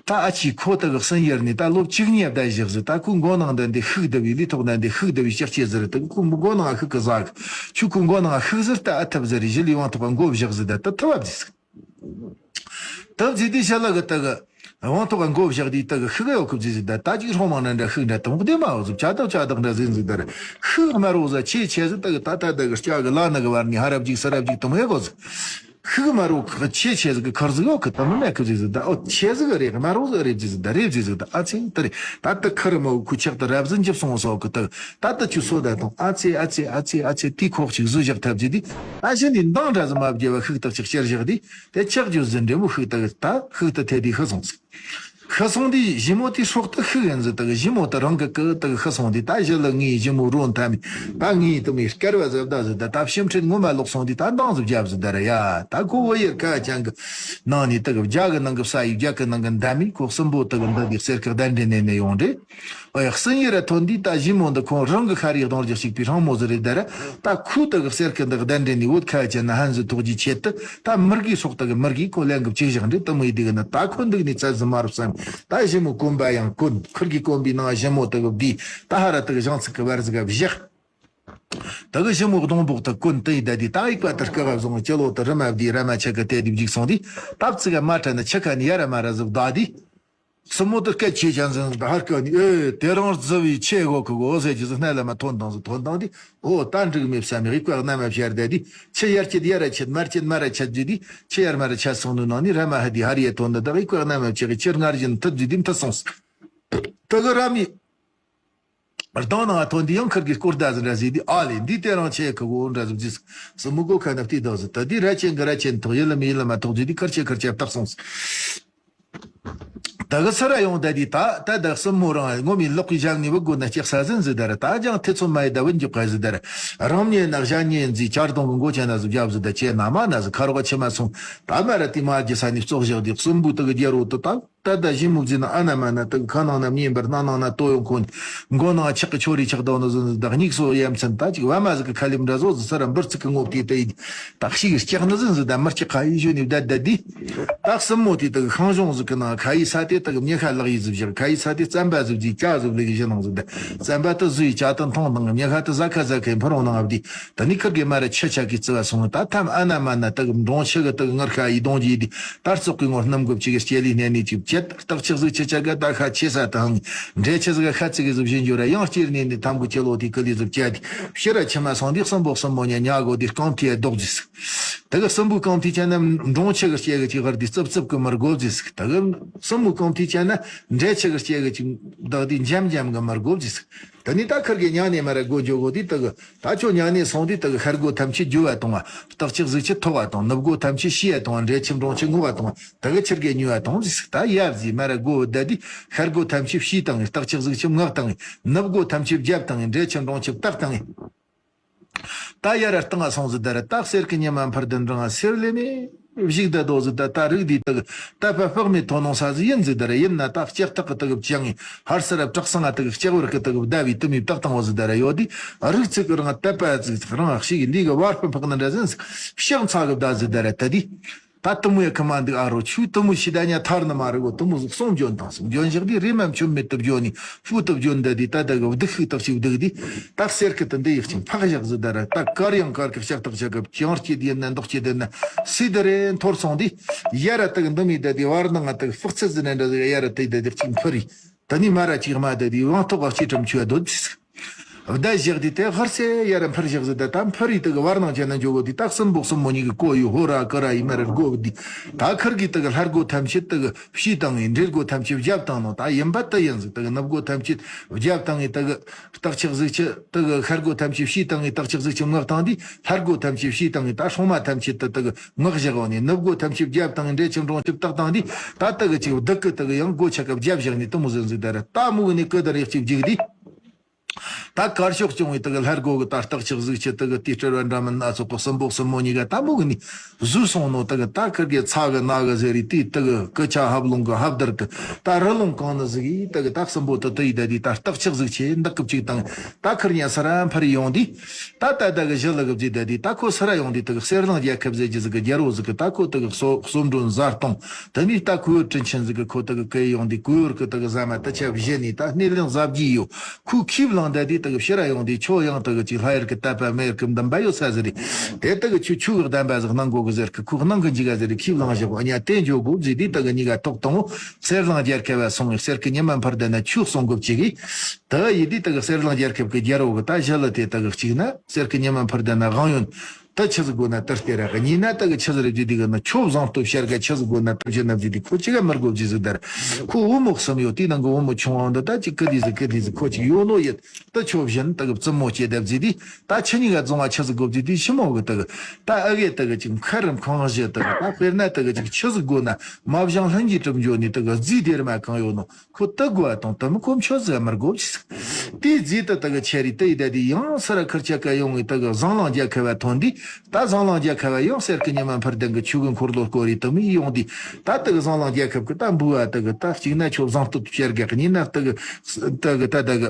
ད་ཨ་ཅི་ཁོ་དེ་གི་གསུན་ཡེར་ནས་ད་ལོ་བཅུ་གཉིས་བསྡད་བཞག་ཟིག་ད་ཁོའི་མགོ་ནང་དུ་འདི་ཤུགས་བསྡུ་བའི་ལུས་ཐོག་ན་འདི་ཤུགས་བསྡུ་བའི་ལྕགས་ཀྱི་ཟེར་དེ་ཁོའི་མགོ་ནང་ཤུགས་ཀྱི་ཟ་གི་ཆུ་ཁོའི་མགོ་ནང་ཤུགས་ཟེར་ད་ཨ་ཐབས་ཟེར་ཞི་ལི་དབང་ཐོག་མགོ་བཞག་ཟིག་ད་ད་ཐབས་བ་བཟི་ཟིག་ཐབས་བཟི་དེ་ཞི་ལི་གི་དེ་གི་དབང་ཐོག་མགོ་བཞག་དེ་དེ་གི་ཤུགས་ཡོད་ཁུབ་ཟིག་ཟིག་ད་ད་ཅིག་ཧྲོང་མང་ན་འདྲ་ཤུགས་འདྲ་དང་བདེ་མ་འོ་ཟིག་ཅ་དག་ཅ་དག་འདྲ་ཟིག་ཟིག་ད་ར་ཤུགས་དམར་བོ་ཟ་ཆེ་ཆེ་ཟིག་དེ་གི་ད་ད་དེ་གི་སྐྱ་གི་ལ་ནི་གི་བར་ནས་ཧ་རབ་ཅིག་ས་རབ་ཅིག་དུམ་ཧེ་གོ་ཟིག་ཤུགས་དམར་བོ་ཁག་ཆེ་ཆེ་ཟིག་གི་ཁར་ཟིག་ཡོད་གི་དམ་མེད་གི་ཟིག་ཟིག་ད་ཨོ་ཆེ་ཟིག་རེད་དམར་བོ་ཟིག་རེད་ཟིག་ཟིག་ད་རེད་ཟིག་ཟིག་ད་ཨ་ཚེ་ད་རེད་ད་ད་ཁར་མ་བོ་ཁུ་ཆག་ད་རབ་ཟིན་འཇིབ་སོང་སོག་གི་ད་ད་ད་ཆུ་སོ་ད་དང་ཨ་ཚེ་ཨ་ཚེ་ཨ་ཚེ་ཨ་ཚེ་དེ་ཁོག་ཅིག་བཟོ་བཞག་ཐབས་ཟིག་དེ་ད་གཞི་ནས་འདང་འདྲ་ཟིག་མ་བརྒྱབ་བ་ཤུགས་ད་ཅིག་ཤར་བཞག་དེ་དེ་ཆག་རྒྱུ་ཟིན་འདྲེ་མོ་ཤུགས་ད་ད་ཤུགས་ད་ཐེ་དེ་ཤི་སོང་ཟིག་ཤི་སོང་དུས་ཞི་མོ་དེ་སྲོག་ཏུ་ཤི་ཡིན་ཟིག་དག་ཞི་མོ་དེ་རང་གི་སྐུ་དག་ཤི་སོང་དུས་ད་ཞི་ལི་ངའི་ཞི་མོ་རོ་མཐའ་མི་ད་ངའི་དུ་མའི་སྐལ་བ་ཟབ་ད་ཟིག་ད་ད་ཕྱི་འཕྲིན་ངོ་མ་ལོག་སོང་དུས་ད་འདང་ཟིག་བརྒྱབ་ཟིག་ད་ར་ཡ། ད་ཁོ་བོ་ཡེར་ཁ་ཅང་གི་ནང་ནས་དག་རྒྱ་གི་ནང་གི་ས་ཡི་རྒྱ་གི་ནང་གི་འདམ་མི་ཁོ་གསུམ་པོ་དག་འདི་འདི་གསེར་ཁ་གདན་འདྲེན་ནས་ནས་ཡོང་རེད། ཨོ་ཡ་གསུམ་ཡེར་ར་ཐོན་དུས་ད་ཞི་མོ་འདི་ཁོང་རང་གི་ཤ་རིའི་གདོང་རྒྱག་ཅིག་པའི་ཧྲང་མོ་ཟིག་རེད་ད་ར། ད་ཁོའི་དག་གསེར་ཁ་འདི་གདན་འདྲེན་ནས་བོད་ཁ་ཅན་ན་ཧན་ཟིག་ཐོག་གི་ཆེད་དུ། ད་མི་རྒས་སྲོག་དག་གི་མི་རྒས་ཁོ་ལན་གི་བཅུག་བཞག་འདྲེ་དུ་མོ་ཡི་དེ་གི་ནི་ད་ཁོ་འདུག་ནི་ཚ་ཟི་མ་རུ་བསམ། ད་ཞི་མོ་གོན་པ་ཡང་གོན་ཁུར་གི་གོན་པའི་ནང་ཞི་མོ་དག་གི་བསྡུས་ད་ཧ་ར་དག་གི་ཞང་ཚིག་གི་བར་ཟིག་ག་བཞག་ད་གི་ཞི་མོ་གདོང་འབོག་དག་གོན་དུ་ཡི་ད་དེ་ད་ཡིག་པ་དར་སྐུ་བ་བཟུང་སྤྱི་ལོ་དུ་རི་མ་བསྡུས་ར་མ་ཆ་གི་དེ་དེ་བཅུག་སོང་དུས་ད་བཙུགས་ག་མ་དྲན་ན་ཆི་ཁ་ནི་ཡ་ར་མ་ར་ཟིག་ད་དེ། སྲིན་མོ་དེ་སྐད་ཆེ་ཅན་ཟིན་ཟིན་ད་ཧར་ཀ་ནི་ཨེ་དེ་རང་བརྫི་བའི་ཆེ་གོ་ཁུ་གོ་ཟེར་གྱི་ཟིན་སྣ་ལ་མ་ཐོན་དང་ཟིན་ཐོན་དང་དེ་ཨོ་ད་འགྲིག་མེད་བསམ་ཡག་ཡིག་པ་རྣམས་བཤད་བསྡད་དེ་ཆུ་ཡར་སྐྱིད་ཡར་ར་ཆད་མར་སྐྱིད་མར་ར་ཆད་ཟིན་དེ་ཆུ་ཡར་མར་ར་ཆད་སོང་ནུས་ནང་ནི་ར་མ་ཧ་དི་ཧར་ཡེ་ཐོན་འདི་དག་ཡིག་པ་རྣམས་བཤད་གི་ཆུ་སྔར་བཞིན་མཐུད་ཟིན་དེ་མཐུད་སོང་ཟིན། དེ་གི་ར་མི། གདོང་ནང་ཐོན་དུས་ཡང་ཁིར་གི་སྐོར་ཟླ་ཟིན་འདྲ་ཟིག་དུས་ཨ་ལེ་འདི་དེ་རང་ཆེ་ཁི་གོ་འདྲ་ཟིག་ཟིག་སྲིན་མོ་གོ་ཁ་ན་བལྟས་དང་ཟིག་ད་དེ་ར་ཆེན་གི་ར་ཆེན་ཐོག་ཡིད་ལ་མི་ཡིད་ལ་མ་ཐོག་ཟིག་དུས་ཁར་ཆེ་ཁར་ཆེ་བཏགས་སོང་ཟིག་ད་གི་སི་ར་ཡོང་ད་དུས་ད་ད་ད་སྲིན་མོ་རང་ངོ་མི་ལོག་གི་ཞབས་ནས་བུ་དགོ་ན་ལྕགས་ས་ཟིན་ཟིག་ད་ར་ད་ཅང་ཐེ་ཚོམ་མ་ཡི་ད་བུ་འཇུག་ག་ཟིག་ད་ར་རང་ཉེ་ན་གཞན་ཉེ་ཟིག་ཆར་གདོང་གི་མགོ་ཆེ་ན་ཟིག་རྒྱབ་ཟིག་ད་ཆེ་ན་མ་ན་ཟིག་ཁ་རོག་ཆེ་མ་སོང་ད་མ་ར་དེ་མ་རྒྱུ་ས་ནས་བཙོག་བཞག་དུས་སྲིན་པོ་ད་གི་རྒྱལ་རོ་ད་ད། ད་ད་ཞིམ་མོ་བརྫིས་ན་ཨ་ན་མ་ན་དག་ཁ་ནང་ན་མཉེན་པར་སྣ་ནང་ན་ལྟོ་ཡོང་ཁོ་ནི། མགོ་ནང་ཆག་གི་ཆོ་རི་ཆག་དང་ནི་ཟིན་ཟིན་དག་སྙིགས་སོ་ཡ་མཚན་ད་ཅིག་བ་མ་ཟིག་གི་ཁ་ལིམ་འདྲ་བཟོ་ཟིག་ས་ར་འབུར་ཚིག་གི་ངོ་དེ་ད་ཡིན། དག་ཤིག་གི་ལྕགས་ནི་ཟིན་ཟིན་ད་མི་ལྕགས་ཁ་ཡི་ཞོན་ནི་བདའ་བདའ་དི། དག་སྲིན་མོ་དེ་དག་ཤང་ཞོང་ཟིག་གི་ནང་ཁ་ཡི་ས་དེ་དག་མྱི་ཁ་ལག་ཡི་ཟིག་བཞག་ཁ་ཡི་ས་དེ་རྩམ་པ་ཟིག་བརྫིས་ཅ་ཟིག་ལི་གི་ཞི་ནང་ཟིག་ད་རྩམ་པ་དེ་ཟུ་ཡི་ཅ་དང་ཐང་དང་མྱི་ཁ་དེ་ཟ་ཁ་ཟ་ཁའི་འཕུར་འོང་ནང་ཨ་བདི། ད་ནི་ཁིར་གི་མ་ར་ཆ་ཆ་གི་རྩི་བ་སོང་ད་ཐམ་ཨ་ན་མ་ན་དག་འབྲོང་ཆུ་གི་དག་ངར་ཁ་ཡི་གདོང་གི་དི། ད་ཙོག་གི་ངོར་སྣུམ་དགོས་ཅིག་གི་སྐྱེ་ལི་ནས་ནི་ཅིག་བཅད་སྟག་ཆག་ཟིག་ཆི་ཆ་ག་ད་ཁ་ཆེ་ས་དང་། འདྲེ་ཆི་ཟིག་ཁ་ཚིག་གི་ཟིག་བཞིན་འཇོ་ར་ཡང་སྐྱེར་ནས་ནི་ཐམ་གི་ཅི་ལོ་དི་ཀི་ལི་ཟིག་བཅད་དི། ཕྱི་ར་ཆི་མ་སོང་དི་སྲིན་པོ་སྲིན་མོ་ཉ་ཉ་གོ་དི་རྐང་ཐི་ཡ་རྡོག་ཟིག་ཟིག་ད་གི་སྲིན་པོའི་རྐང་ཐི་ཆ་ན་འབྲོང་ཆུ་གི་སྐྱེ་གི་ཅིག་ཧར་དི་རྩིབ་རྩིབ་གི་མར་དགོ་ཟིག་ཟིག་ད་གི་སྲིན་མོའི་རྐང་ཐི་ཆ་ན་འདྲེ་ཆུ་གི་སྐྱེ་གི་ཅིག་བདག་དི་འཇམ་འཇམ་གི་མར་དགོ་ཟིག་ཟིག་ད་ནི་ད་ཁིར་གི་ཉ་ནས་མ་ར་དགོ་འཇོ་གོ་དི་ད་གི། ད་ཁྱོད་ཉ་ནས་སོང་དུས་དེ་གི་ཤར་སྒོ་ཐམས་ཅད་རྒྱུ་བ་གཏོང་བ། སྟག་ལྕགས་གཟིག་ཆུ་ཐོག་བ་དང་ནུབ་སྒོ་ཐམས་ཅད་ཕྱི་ཡ་གཏོང་བ། འདྲེ་ཆུ་འབྲོང་ཆུ་ངུ་བ་གཏོང་བ། དེ་གི་ཆུར་གི་ཉུ་བ་གཏོང་ཟིག་ད་ཡབ་ཟིག་མ་ར་སྒོ་བུད་ད་དུས་ཤར་སྒོ་ཐམས་ཅད་ཕྱི་བཏང་ངི། སྟག་ལྕགས་གཟིག་ཆུ་ངག་བཏང་ངི། ནུབ་སྒོ་ཐམས་ཅད་རྒྱབ་བཏང་ངི། འདྲེ་ཆུ་འབྲོང་ཆུ་བཏགས་བཏང་ངི། ད་ཡ་ར་བཏང་ང་སོང་ཟིག་ད་ར་ད་གསེར་གི་ཉི་མ་འཕུར་དུ་འབྲང་ང་གསེར་ལེ་མེ། བཞུགས་ད་དོ་ཟིག་ད་ད་རིགས་འདི་དག་ད་ཕ་ཕག་མེད་ཐོ་ནོང་ས་ཟིག་ཡིན་ཟིག་ད་ར་ཡིན་ན་ད་ལྕགས་ཐག་གི་དག་བཅང་ངི། ཧར་སར་བྲག་སང་ང་དག་ལྕགས་བུར་གི་དག་བདའ་བའི་དུ་མའི་བཏགས་བཏང་བ་ཟིག་ད་ར་ཡོད་དི། རིགས་ཚིག་གི་རང་དད་པ་ཟིག་རང་ཤིག་འདི་གི་བར་ཕུ་འཕག་ན་འདྲ་ཟིན་ཟིག་ཕྱག་འཚལ་གི་བདའ་ཟིག་ད་ར་ད་དི། ད་དུ་མོ་ཡ་ཁི་མ་འདུག་ཨ་རོ་ཆུ་དུ་མོ་ཤི་ད་ཉ་ཐར་ནི་མ་རི་གོ་དུ་མོ་ཟིག་གསུང་འཇོན་དང་གསུང་འཇོན་བཞག་དི་རི་མ་མཆོད་མེད་དུ་བརྗོད་ནི་ཕུ་དུ་བརྗོད་འདི་དི་ད་ད་གི་བདུག་ཤུག་དག་ཤུག་བདུག་དི། ད་གསེར་ཁི་དུ་འདི་ཡིག་ཅིང་ཕག་བཞག་ཟིག་ད་ར་ད་དཀར་ཡང་དཀར་གི་ལྕགས་ཐག་ཆ་གི་ཅང་སྐྱིད་ཡིན་ན་མདོག་སྐྱིད་ཡིན་ན་སི་དི་རེ་འཐོར་སོང་དི། ཡ་ར་དག་འདི་མི་ད་དི་བར་ནང་ང་དག་ཕག་ཚད་ཟིན་ན་འདྲ་ཟིག་ཡ་ར་དེ་ད་དི་ཅིག་འཕུར་རི། ད་ནི་མ་ར་ཅིག་མ་ད་དི་དབང་ཐོག་ག་སྐྱིད་ཁྲམ་ཆུ་ཡ་སྡོད་ཟིག་བརྡ་བཞག་དུས་དེ་ཧར་སེ་ཡར་འཕུར་བཞག་ཟིག་ད་ད་འཕུར་རི་དེ་གི་བར་སྣང་ཅན་ན་འཇོག་གོ་དུས་ད་སྲིན་པོ་སྲིན་མོ་གཉིས་ཀྱི་གོ་ཡི་ཧོ་ར་ཀི་ར་ཡི་མ་ར་སྒོ་བུད་དུས་ད་ཁིར་གི་དེ་གི་ལྷ་སྒོ་ཐམས་ཅད་དེ་གི་ཕྱི་བཏང་ངི། འདྲེ་སྒོ་ཐམས་ཅད་རྒྱབ་བཏང་ནོ་ད་ཡིན་པ་དེ་ཡིན་ཟིག་དེ་གི་ནུབ་སྒོ་ཐམས་ཅད་རྒྱབ་བཏང་ངི། དེ་གི་སྟག་ལྕགས་གཟིག་ཆུ་དེ་གི་ཤར་སྒོ་ཐམས་ཅད་ཕྱི་བཏང་ངི། སྟག་ལྕགས་གཟིག་ཆུ་ངག་བཏང་དུས་ལྷ་སྒོ་ཐམས་ཅད་ཕྱི་བཏང་ངི། ད་སྲུང་མ་ཐམས་ཅད་དེ་དེ་གི་ངག་བཞག་འོ་ནི་ནུབ་སྒོ་ཐམས་ཅད་རྒྱབ་བཏང་ངི། འདྲེ་ཆུ་འབྲོང་ཆུ་བཏགས་བཏང་དུས་ད་དེ་གི་ཅིག་བདུད་གི་དེ་གི་ཡང་སྒོ་ཆ་གི་རྒྱབ་བཞག་ནི་དེ་མོ་ཟིན་ཟིག་ད་ར་ད་མུ་གི་ནི་ཀི་དེ་རེག་ཅིག་འཇིག་དུས། ད་དཀར་ཕྱོགས་སྐྱོང་བའི་དེ་གི་ལྷ་སྒོ་གི་ད་སྟག་ལྕགས་གཟིག་ཆུ་དེ་གི་དེའི་སྤྲུལ་བ་འདྲ་མིན་སྣ་ཚོགས་པ་སྲིན་པོ་སྲིན་མོ་གཉིས་ཀ་ད་མུ་གི་ནི་ཟུས་སོང་ནོ། དེ་གི་ད་ཁིར་གི་ཚ་གི་ན་གི་ཟེར་རི་དེའི་དེ་གི་ཀི་ཆ་ཧབ་ལོང་གི་ཧབ་དར་གི་ད་རི་ལོང་གང་ནི་ཟིག་གི་དེ་གི་ད་སྲིན་པོ་དེ་དེ་ཡི་ད་དེ་ད་སྟག་ལྕགས་གཟིག་ཆུ་འདག་གི་བཅུག་དང་ད་ཁིར་ཉན་ས་ར་འཕར་ཡོང་དུས་ད་ད་ད་གི་ཞི་ལི་གི་བརྫིས་ད་དེ་ད་ཁོ་ས་ར་ཡོང་དུས་དེ་གི་གསེར་གླིང་རྒྱལ་ཁབ་ཟེར་གྱི་ཟིག་གི་རྒྱལ་པོ་ཟིག་གི་ད་ཁོ་དེ་གི་གསོ་གསོ་མགྲོན་བཟའ་གཏོང་དེ་ནས་ད་གུ་ཡུར་དྲིན་ཆེན་ཟིག་གི་ཁོ་དེ་གི་གི་ཡོང་དུས་གུ་ཡུར་གི་དེ་གི་ཟ་མ་དེ་ཆ་བཞི་ནས་ད་སྣེ་ལེན་ཟབ་རྒྱས་ཡོད། ཁོས་ཁས་བླངས་ད་དེ་དག་ཕྱི་ར་ཡོང་དུས་ཁྱོད་ཡང་དག་ཅིག་ལྷ་ཡུལ་གི་དད་པ་མེ་ཡུལ་གི་འདུན་པ་ཡོད་ས་ཟིག་རེད། དེ་དག་ཆོས་ཆོས་གི་བདམས་པ་ཟིག་གནང་དགོ་གི་ཟེར་གི་ཁོས་གནང་གི་འཇུག་ག་ཟེར་རེ་ཁས་བླངས་བཞག་གོ་ཉ་དེ་འཇོག་དགོ་བཟེས་དུས་དག་གཉིས་ཀ་ཐོག་དང་བོ་གསེར་གླིང་རྒྱལ་ཁབ་བ་སོང་ངས་གསེར་གི་ཉི་མ་འཕུར་ལྡན་ན་ཆོས་གསུང་དགོ་བཅུག་གི། དག་ཡིན་དུས་དག་གསེར་གླིང་རྒྱལ་ཁབ་གི་རྒྱལ་པོ་གི་ད་ཞི་ལི་དེ་དག་གཅིག་ན་གསེར་གི་ཉི་མ་འཕུར་ལྡན་ན་དབང་ཡོད། ད་ཆི་ཟིག་དགོས་ན་དེར་སྟེར་ར་གི་ཉིན་ན་ད་གི་ཆི་ཟིག་རེད་ཅི་དེ་གི་ན་ཆོ་བཟང་སྟོབས་ཤར་ག་ཆི་ཟིག་དགོས་ན་དེ་ཆི་ན་བཟི་དེ་ཁོ་ཅི་ག་མི་དགོས་ཅི་ཟིག་དར། ཁོ་བུ་མོ་གསུམ་ཡོད་དེ་ནང་གི་བུ་མོ་ཆུང་བ་འདི་ད་ཅི་གི་དེ་ཟིག་གི་དེ་ཟིག་ཁོ་ཅིག་ཡོད་ནོ་ཡིན། ད་ཆོ་བཞིན་ད་གི་བཙུན་མོ་སྐྱེ་ད་བཟི་དེ་ད་ཆི་ཉི་ག་རྫོང་བ་ཆི་ཟིག་དགོས་ཅི་དེ་ཞི་མོ་གི་ད་གི་ད་ཨ་གེ་ད་གི་ཅིག་མཁར་རམ་ཁང་བཞི་ད་གི་ད་དཔེར་ན་ད་གི་ཅིག་ཆི་ཟིག་དགོས་ན་མ་བཞང་ལྷུན་གྱིས་གྲུབ་འཇོག་ནི་ད་གི་རྫི་དེར་མ་གང་ཡོད་ནོ། ཁོ་ད་དགོས་དང་ད་མི་ཁོམ་ཆོས་ཟིག་མར་དགོས་ཅི་ཟིག་དེའི་རྫི་ད་ད་གི་ཆེ་རི་ད་ཡི་ད་དེ་ཡང་ས་ར་ཁར་ཆ་ཀ་ཡོང་ངི་ད་གི་ཟངས་གླིང་རྒྱལ་ཁབ་བ་ཐོན་དུས་ད་ཟངས་གླིང་རྒྱལ་ཁབ་བ་ཡང་གསེར་གི་ཉི་མ་འཕུར་ལྡན་གི་ཆོས་གི་འཁོར་ལོ་བསྐོར་རི་ད་མི་ཡོང་དུས་ད་ད་གི་ཟངས་གླིང་རྒྱལ་ཁབ་གི་ད་འབུལ་བ་ད་གི་ད་གཅིག་ན་ཆོ་བཟང་སྟོབས་ཤར་གི་གཉིས་ན་ད་གི་ད་གི་ད་ད་གི་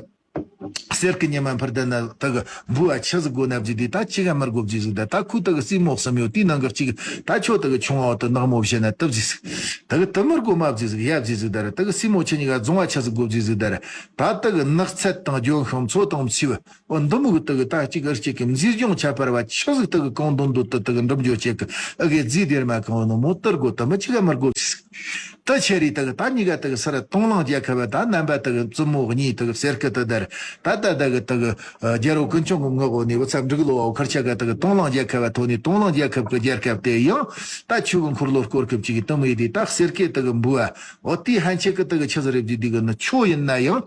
གསེར་གི་ཉི་མ་འཕུར་ལྡན་ན་ད་གི་འབུལ་བ་ཆི་ཟིག་དགོས་ན་བཟི་དུས་ད་ཅི་ག་མར་དགོས་བཟི་ཟིག་ད་ད་ཁོ་ད་གི་སྲིང་མོ་གསུམ་ཡོད་དེའི་ནང་གི་གཅིག་ད་ཆོ་ད་གི་ཆུང་བ་ད་ནག་མོ་བྱས་ན་ད་བཟི་ཟིག་ད་གི་ད་མར་དགོས་མ་བཟི་ཟིག་ཡ་བཟི་ཟིག་ད་ར་ད་གི་སྲིང་མོ་ཆི་ཉི་ག་རྫོང་བ་ཆི་ཟིག་དགོས་བཟི་ཟིག་ད་ར། ད་ལྟ་གི་ནགས་ཚལ་དང་ལྗོན་ཤིང་མཚོ་དང་མཆེ་བ། འོ་འདི་མོ་གི་ལྟ་གི་ད་གཅིག་ཨར་གཅིག་གི་མཛེས་ལྗོངས་ཁྱད་པར་བ་ཆི་ཟིག་ལྟ་གི་གང་འདོད་འདོད་དུ་ལྟ་གི་འགྲུབ་འཇོག་བྱེད་གི་ཨ་གི་རྫི་སྡེར་མ་གང་ནོ་མོ་ལྟར་དགོས་ད་མི་ཅི་ག་མར་དགོས་ཟིག་དེ་ཆེ་རི་དག་ད་གཉིས་ཀ་དག་སར་དང་བླངས་རྒྱལ་ཁབ་ད་རྣམ་པ་དག་བཙུན་མོ་གཉིས་དག་གསེར་སྐུ་དེ་དར་ད་ད་དག་དག་རྒྱལ་པོ་ཀུན་སྐྱོང་གི་ངག་འོག་ནས་བུ་ཚ་འབྲུག་ལོ་བ་ཁར་ཆ་ག་དག་དང་བླངས་རྒྱལ་ཁབ་ཐོག་ནས་དང་བླངས་རྒྱལ་ཁབ་ཀྱི་རྒྱལ་ཁབ་དེ་ཡང་ད་ཆོས་ཀྱི་འཁོར་ལོ་སྐོར་སྐབས་ཅིག་གི་དུ་མི་ཡི་དེ་ད་གསེར་སྐུ་དག་འབུལ་བ་འོ་དེའི་ཧན་ཆེ་གི་དག་ཆི་ཟིག་རེད་བརྗོད་དུས་གི་ནི་ཆོས་ཡིན་ན་ཡང་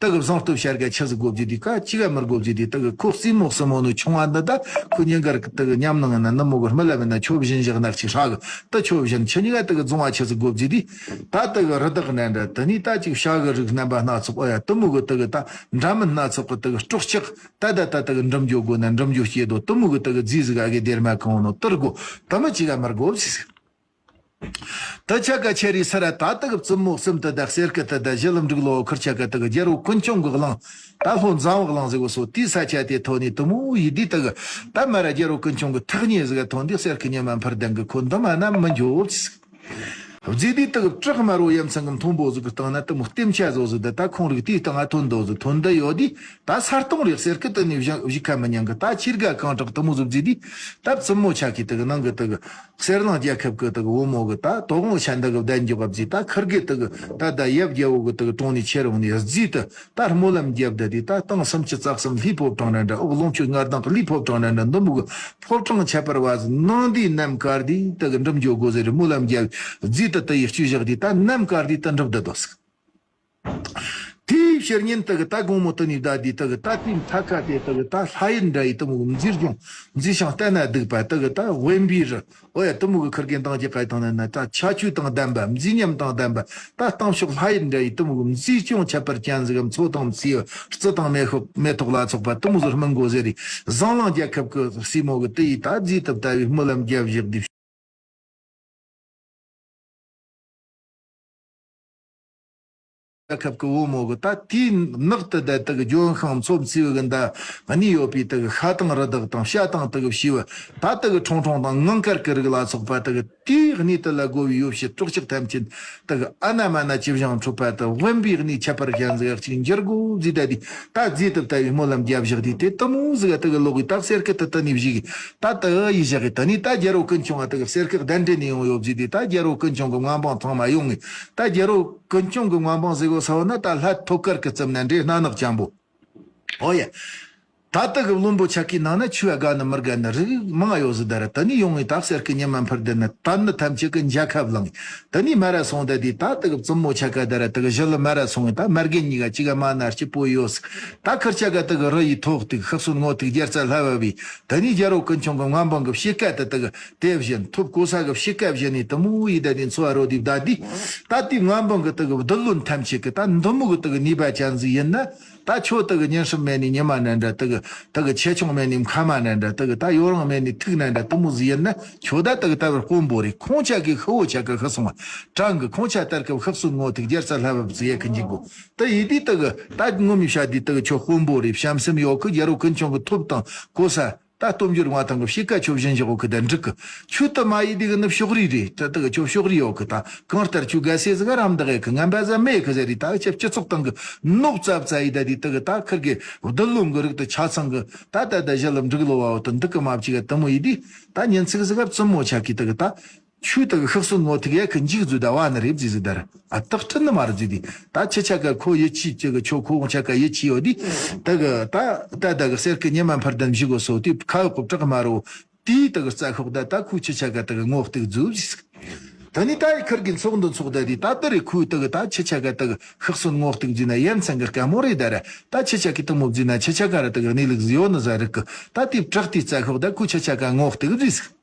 དག་བཟང་སྟོབས་བྱ་དགའ་ཆི་ཟིག་དགོ་བརྗོད་དུས་ཀ་ཅི་ག་མི་དགོ་བརྗོད་དུས་དག་ཁོ་སྲིན་མོ་སྲིན་མོ་ནི་ཆུང་བ་འདི་ད་ཁོ་ཉིན་དཀར་གི་དག་ཉམས་ནང་ན་ནི་མོ་གི་རྨི་ལ་མེད་ན་ཆོ་བཞིན་བཞག་ནག་ཅིག་ཧྲག་ད་ཆོ་བཞིན་ཆི་ཉི་ག་དག་རྫོང་བ་ཆི་ཟིག་དགོ་བརྗོད་དུས། ད་དག་རི་དྭགས་ནས་འདྲ་དེ་ནས་ད་ཅིག་བྱ་གི་རིགས་རྣམ་པ་སྣ་ཚོགས་ཨོ་ཡ་དུ་མོ་གི་དག་ད་འདྲ་མིན་སྣ་ཚོགས་གི་དག་སྲོག་ཆགས་ད་ད་ད་དག་འགྲིམ་རྒྱུ་དགོ་ན་འགྲིམ་རྒྱུ་སྐྱེ་དོ་དུ་མོ་གི་དག་རྫས་ཟིག་ཨ་གི་སྡེར་མ་གང་ནོ་དུར་དགོ་དུ་མི་ཅི་ག་མར་དགོ་ཟིག་ད་ཆ་ག་ཆེ་རི་སར་ད་དག་བཙུན་མོ་གསུམ་དུ་ད་གསེར་སྐུ་དུ་ད་ཞི་ལམ་འབྲུག་ལོ་ཁུར་ཆ་ག་དག་རྒྱལ་པོ་ཀུན་སྐྱོང་གི་གླིང་ད་ལྷོ་འཛམ་བུ་གླིང་ཟིག་གོ་སོ་དེའི་ས་ཆ་དེ་ཐོ་ནི་དུ་མོ་ཡི་དི་དག་ད་མ་ར་རྒྱལ་པོ་ཀུན་སྐྱོང་གི་ཐག་ཉེ་ཟིག་ཐོན་དི་གསེར་སྐུ་ཉི་མ་འཕུར་ལྡན་གི་ཁོ་འདི་མ་ན་མི་འཇོག་ཟིག་བརྫིས་དུས་དག་བྲག་དམར་བོ་ཡ་མཚན་གི་མཐོན་པོ་ཟིག་གི་སྟེང་ན་དུ་མོ་ལྟེམ་ཆ་བཟོ་ཟིག་དུ་ད་ཁོང་རིག་དེའི་སྟེང་ང་ཐོན་དོ་ཟིག་ཐོན་འདི་ཡོད་དུས་ད་ས་སྟོང་རེད། གསེར་སྐུ་དུ་ནས་བཞག་བཞི་ཁ་མི་ཉན་གི་ད་ཕྱིར་ག་གང་དྲག་དུ་མོ་ཟིག་བརྫིས་དུས་ད་བཙུན་མོ་ཆ་གི་དུ་གི་ནང་གི་དུ་གི་གསེར་གླིང་རྒྱལ་ཁབ་གི་དུ་གི་བུ་མོ་གི་ད་དོ་དགོང་ཤ་འདི་གི་བདན་འཇོག་ག་བརྫིས་ད་ཁིར་གི་དུ་གི་ད་ད་ཡབ་རྒྱལ་བོ་གི་དུ་གི་དྲུང་ནས་ཁྱེར་འོང་ནས་བརྫིས་དུ། ད་སྨོན་ལམ་རྒྱབ་ད་དེ་ད་སྟེང་སུམ་ཅུ་རྩ་གསུམ་ལྷའི་ཕོ་བྲང་ར་འདྲ་འོག་ལོངས་སྤྱོད་ལྔ་ལྡན་གི་ལྷའི་ཕོ་བྲང་ར་འདྲ་འདི་མོ་གི་ཕོ་བྲང་ཁྱད་པར་བ་ཟིག་ནང་དེའི་ནམ་མཁའ་དེ་དག་གི་འགྲིམ་འཇོག་དགོས་ཟེར་སྨོན་ལམ་རྒྱབ་རྫིས་ད་ད་ཡི་སྤྱོད་བཞག་དེ་ད་ནམ་མཁའ་དེ་ད་འགྲིམ་ད་དོ་ཟིག་དེའི་ཕྱིར་ཉིན་དག་གི་ད་དགོང་མོ་དུ་ནས་ད་དེ་དག་གི་ད་དེའི་མཐའ་ཁ་དེ་དག་གི་ད་ལྷ་ཡུལ་འདྲ་ཡི་དུ་མོ་གི་མཛེས་ལྗོངས་མཛེས་ཤིང་བལྟས་ན་སྡུག་པ་དག་གི་ད་དབེན་པའི་རི། ཨོ་ཡ་དུ་མོ་གི་ཁུར་གི་འདང་གི་ཁ་དང་ན་ན་ད་ཁྱད་ཆོས་དང་ལྡན་པ་མཛེས་ཉམས་དང་ལྡན་པ་ད་གཏམ་ཕྱོགས་ལྷ་ཡུལ་འདྲ་ཡི་དུ་མོ་གི་མཛེས་ལྗོངས་ཁྱད་པར་ཅན་ཟིག་གམ་མཚོ་དང་མཚེའུ་རྩི་དང་མེ་ཤོག་མེ་ཏོག་ལ་སོགས་པ་དུ་མོ་ཟིག་སྨིན་དགོ་ཟེར་རེ་ཟངས་གླིང་རྒྱལ་ཁབ་གི་སྲས་མོ་གི་དེ་ཡི་ད་རྫིས་དུ་ལྟ་བུའི་སྨོན་ལམ་རྒྱབ་བཞག་དུས། རྒྱལ་ཁབ་ཀྱི་བུ་མོ་གི་ད་དེའི་ནགས་དུ་བསྡད་དུ་གི་ལྗོན་ཤིང་མཚོ་མཚེའུ་གི་འདི་གནས་ཡོད་པའི་དུ་གི་ཤ་དང་རི་དྭགས་དང་བྱ་དང་དུ་གི་བྱིའུ་ད་དུ་གི་ཁྲུང་ཁྲུང་དང་ངང་དཀར་གི་རིགས་ལ་སོགས་པ་དུ་གི་དེའི་གནས་དུ་ལ་དགོ་བའི་ཡོ་བྱད་སྲོག་ཆགས་ཐམས་ཅད་དུ་གི་ཨ་ན་མ་ན་ཇི་བཞིན་འཁྲུགས་པ་དུ་དབེན་པའི་གནས་ཁྱད་པར་ཅན་ཟིག་ཅིག་འགྱུར་དགོ་བརྫིས་ད་དེ་ད་རྫིས་དུ་ལྟ་བུའི་སྨོན་ལམ་རྒྱབ་བཞག་དུས་དེ་དུ་མོ་ཟིག་དུ་གི་ལོག་གི་ད་གསེར་སྐུ་དུ་དུ་ནས་བཞུགས་གི་ད་དུ་ཡི་བཞག་གི་དུ་ནས་ད་རྒྱལ་པོ་ཀུན་སྐྱོང་བ་དུ་གི་གསེར་སྐུ་གདན་འདྲེན་ནས་ཡོང་ཡོད་བརྫིས་དུས་ད་རྒྱལ་པོ་ཀུན་སྐྱོང་གི་མངའ་འབངས་ཚང་མ་ཡོང་ངི། ད་རྒྱལ་པོ་ཀུན་སྐྱོང་གི་མངའ་འབངས་ཟེར་གོ་ས་བོ་ན་ད་ལྷ་ཐོད་དཀར་གི་རྩིབས་ན་འདྲེ་སྣ་ནག་ཅན་པོ། ཨོ་ཡ། ད་ལྟ་གི་བློན་པོ་ཆ་གི་ནང་ན་ཆོས་དགའ་ནི་མི་དགའ་ནི་རིགས་མང་ཡོད་ཟི་ད་ར་དེ་ནས་ཡོང་ངི་ད་གསེར་གི་ཉི་མ་འཕུར་ལྡན་ནི་དད་ནི་ཐམས་ཅད་གི་འཇའ་ཁ་བླངས། དེ་ནས་མ་ར་སོང་ད་དེ་ད་ལྟ་གི་བཙུན་མོ་ཆ་ག་ད་ར་དེ་གི་ཞི་ལི་མ་ར་སོང་ངི་ད་མ་རྒན་གཉིས་ཀ་གཅིག་ག་མ་ན་སྐྱིད་པོ་ཡོད་ཟིག་ད་ཁིར་ཆ་ག་དེ་གི་རི་ཡི་ཐོག་ཏིག་ཤི་གསོན་ངོ་ཏིག་རྒྱལ་རྩ་ལྷ་བབ་བི་དེ་ནས་རྒྱལ་པོ་ཀུན་སྐྱོང་གི་མངའ་འབངས་གི་ཕྱེད་ཀ་དེ་དེ་གི་དེ་བཞིན་ཐོབ་གོ་ས་གི་ཕྱེད་ཀ་བཞིན་ནས་དུ་མོ་ཡི་ད་དེ་འཚོ་བ་རོལ་དུས་ད་དེ་ད་དེའི་མངའ་འབངས་གི་དེ་གི་བདུད་བློན་ཐམས་ཅད་གི་ད་འདི་མོ་གི་དེ་གི་ནུས་པ་ཅན་ཟིག་ཡིན་ན། ད་ཁྱོད་དེ་གི་ཉིན་སྲིབ་མེད་ནི་ཉི་མ་ནན་འདྲ་དེ་གི་དེ་གི་ཆེ་ཆུང་མེད་ནི་མཁའ་མ་ནན་འདྲ་དེ་གི་ད་ཡོ་རང་མེད་ནི་ཐུག་ནན་འདྲ་དུ་མོ་ཟི་ཡིན་ན་ཁྱོད་ད་དེ་གི་ད་བར་དཔོན་པོ་རེད། ཁོང་ཆ་གི་ཤི་བོ་ཆ་གི་ཤི་སོང་བ་དྲང་གི་ཁོང་ཆ་ལྟར་གི་ཤི་གསོན་ངོ་ཐུག་རྒྱལ་རྩ་ལྷ་བབ་ཟི་ཡེ་གི་འཇིག་གོ་དེ་ཡི་དུས་དེ་གི་ད་ངོ་མི་ཤ་དི་དེ་གི་ཁྱོད་དཔོན་པོ་རེད། བྱམས་སེམས་ཡོད་གི་རྒྱལ་པོ་ཀུན་སྐྱོང་གི་ཐོབ་དང་གོ་ས། ད་སྟོབས་འབྱོར་མངའ་ཐང་གི་ཕྱེད་ཀ་ཆོ་བཞིན་བཞག་གི་ད་འགྲིག་གི་ཁྱོད་དུ་མ་ཡི་དེ་གི་ནི་ཕྱོགས་རིས་རེད། ད་དེ་གི་ཁྱོད་ཕྱོགས་རིས་ཡོད་གི་ད་གང་ལྟར་ཁྱོད་དགའ་སེ་ཟིག་རམ་འདག་གི་ངན་པ་ཟ་མེད་གི་ཟེར་རེད། ད་ཁྱེད་སྤྱི་ཚོགས་སྟེང་གི་ནོག་ཙབ་ཙ་ཡི་ད་དེ་དེ་གི་ད་ཁིར་གི་བདུད་བློན་གི་རིགས་དུ་ཆ་ཚང་གི་ད་ད་ད་ཞི་ལམ་འབྲུག་ལོ་བ་བོ་དུ་འདུག་གི་མ་བཅུག་གི་དུ་མོ་ཡི་དེ་ད་ཉིན་ཚིག་ཟིག་ག་བཙུན་མོ་ཆ་གི་དེ་གི་ད། ཆུ་དག་ཤི་གསོན་ངོ་ཐུག་ཡ་གི་འཇིག་རྫུ་ད་བ་ནི་རེབ་ཟི་ཟི་དར་ཨ་སྟག་ཁྲིད་ནི་མ་རེད་ཟི་དི་ད་ཁྱི་ཆ་ག་ཁོ་ཡི་ཆི་ཅི་གི་ཆོ་ཁོ་ཆ་ག་ཡི་ཆི་ཡོད་དི་ད་གི་ད་ད་ད་གི་གསེར་གི་ཉི་མ་འཕར་ལྡན་བཞི་གོ་སོ་དི་ཁ་གི་ཀོ་བྲག་མ་རོ་དི་ད་གི་རྩ་ཤོག་ད་ད་ཁུ་ཁྱི་ཆ་ག་ད་གི་ངོ་གཏུག་རྫུ་ཟི་ཟི་ད་ནི་ད་ཁིར་གི་ཚོགས་འདུ་ཚོགས་ད་དི་ད་ད་རེ་ཁུ་ད་གི་ད་ཁྱི་ཆ་ག་ད་གི་ཤི་གསོན་ངོ་གཏུག་ཟི་ན་ཡ་མཚན་གི་དཀའ་མོ་རེད་ད་ར་ད་ཁྱི་ཆ་གི་ད་མོ་ཟི་ན་ཁྱི་ཆ་ག་ར་ད་གི་གནས་ལུགས་ཟི་ཡོད་ནི་ཟ་རིག་གི་ད་དི་བྲག་དི་རྩ་ཤོག་ད་ཁུ་ཁྱི་ཆ་ག་ངོ་གཏུག་ཟི་ཟི།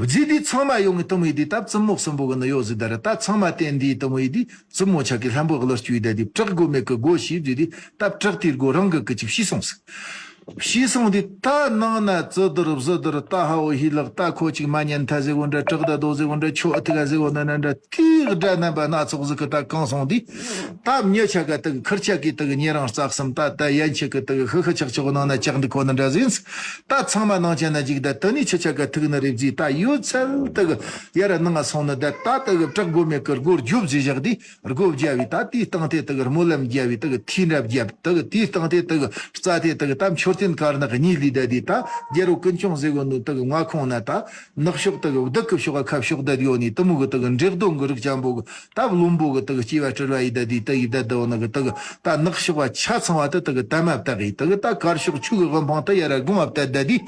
རྫས་འདི་ཚང་མ་ཡོང་ངི་དུ་མོ་ཡི་དི་ད་བཙུན་མོ་གསུམ་པོ་གི་ནི་ཡོད་ཟི་ད་ར་ད་ཚང་མ་བསྟན་འདི་དུ་མོ་ཡི་དི་བཙུན་མོ་ཆ་གི་ལྷན་པོ་གླུ་སྐྱུ་ཡི་ད་དི་བྲག་སྒོ་མེད་གི་སྒོ་ཞིག་རྫས་འདི་ད་བྲག་དེའི་སྒོ་རང་གི་གི་ཅིག་ཕྱིས་སོང་ཟིག་ཕྱིས་སོང་དི་ད་ནང་ན་ཙི་དུར་བཟི་དུར་ད་ཧ་འོ་ཧི་ལག་ད་ཁོ་ཅིག་མ་ཉན་ཐ་ཟེ་གོ་འདྲ་བྲག་ད་དོ་ཟེ་གོ་འདྲ་ཆོ་ཨ་ཐི་ག་ཟེ་གོ་ན་ན་འདྲ་དེའི་དགྲ་རྣམ་པ་སྣ་ཚོགས་ཟིག་གི་ད་གང་སོང་དི། ད་མྱི་ཆ་ག་དག་ཁིར་ཆ་གི་དག་ཉེ་རང་རྩ་གསུམ་ད་ད་ཡན་ཆད་གི་དག་ཧི་ཧི་ཆག་ཆོག་ནང་ན་ཆག་འདི་ཁོ་ན་འདྲ་ཟིན། ད་ཚང་མ་ནང་ཆ་ན་ཅིག་ད་དུ་ནི་ཆི་ཆ་ག་ཐུག་ན་རེ་བརྫི་ད་ཡོད་ཚད་དག་ཡ་ར་ནང་ང་སོང་ན་ད་ད་དག་བྲག་སྒོ་མེད་གི་སྒོར་རྒྱུ་བརྫི་བཞག་དི་སྒོ་བརྒྱབ་བི་ད་དེའི་སྟེང་དེ་དག་སྨོན་ལམ་བརྒྱབ་བི་དག་ཐིས་འདྲ་བརྒྱབ་དག་དེའི་སྟེང་དེ་དག་རྩ་དེ་དག་ད་མཆོད་ སྟེང་དཀར་ནག་གཉིས་ལས་བསྡད་དེ། ད་རྒྱལ་པོ་ཀུན་འབྱུང་ཟེར་གོ་ནོ་དེ་གི་མངའ་ཁོངས་ན་ད་ནག་ཕྱོགས་དེ་གི་བདུད་ཀྱི་ཕྱོགས་ཁ་ཕྱོགས་བསྡད་ཡོད་ནི་དེ་མོ་གི་དེ་གི་འབྲས་ལྡོང་གི་རིགས་ཅན་པོ་གི། ད་བློན་པོ་གི་དེ་གི་སྐྱེ་བ་སྤྲུལ་བ་ཡི་བསྡད་དེ། དེ་ཡི་བསྡད་དེ་བོ་ནི་གི་དེ་གི་ད་ནག་ཕྱོགས་བ་ཆ་ཚང་བ་དེ་དེ་གི་དམ་མ་བཏགས་ཡི། དེ་གི་ད་དཀར་ཕྱོགས་ཆུ་གི་དབུ་འཕང་དེ་ཡར་ར་དགུང་བ་བཏགས་བསྡད་དེ།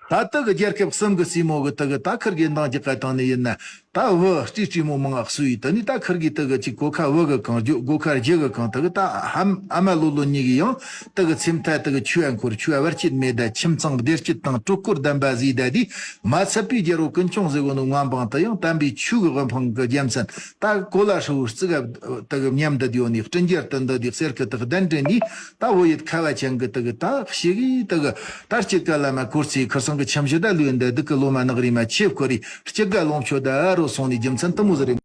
ད་དེ་གི་རྒྱལ་ཁབ་གསུམ་གི་སྲས་མོ་གི་དེ་གི་ད་ཁིར་གི་འདང་རྒྱག་ག་བཏང་ནི་ཡིན་ན། ད་བུ་སྤྲེལ་སྤྲེལ་མོ་མང་ང་གསོས་ཡི། དེ་ནི་ད་ཁིར་གི་དེ་གི་ཅིག་སྒོ་ཁ་བུ་གི་གང་རྒྱུ་སྒོ་ཁ་རྒྱུ་གི་གང་། དེ་གི་ད་ཨ་ཨ་མ་ལོ་ལོན་གཉིས་གི་ཡང་དེ་གི་ཚེམས་ཐག་དེ་གི་ཆུ་བ་འཁོར་ཆུ་བ་བར་ཆད་མེད་ད། ཁྱིམ་ཚང་བདེ་སྐྱིད་དང་སྤྲུལ་སྐུར་ལྡན་པ་ཟིག་ད་དེ། མ་ཚད་པའི་རྒྱལ་པོ་ཀུན་འབྱུང་ཟེར་གོ་ནོ་མངའ་འབངས་དེ་ཡང་དམ་པའི་ཆོས་གི་དབུ་འཕང་གི་རྒྱལ་མཚན། ད་གོ་ལ་ཧྲིལ་བོ་རྩི་ག་དེ་གི་མཉམ་འདི་ཡོད་ནི། སྤྲིན་རྒྱལ་དུ་འདི་དེ་གསེར་གི་དེ་གདན་འདྲེན་ནི། ད་བོད་ཡུལ་ཁ་བ་ཅན་གི་དེ་གི་ད་ཞིག་གི་དེ་གི་ད་སྐྱིད་ཀ་ལ་མ་བཀོལ་ཚེ་ཁིར་ཚང་གི་ཁྱིམ་གཞི་ད་ལུས་འདི་སྡུག་གི་ལོ་མ་ནག་རི་མ་ཆེ་བཀོལ་རི་སྐྱིད་ག་ལོངས་སྤྱོད་ད་རོ་སོང་ནི་རྒྱུ་མཚན་དེ་མོ་ཟིག་རེད།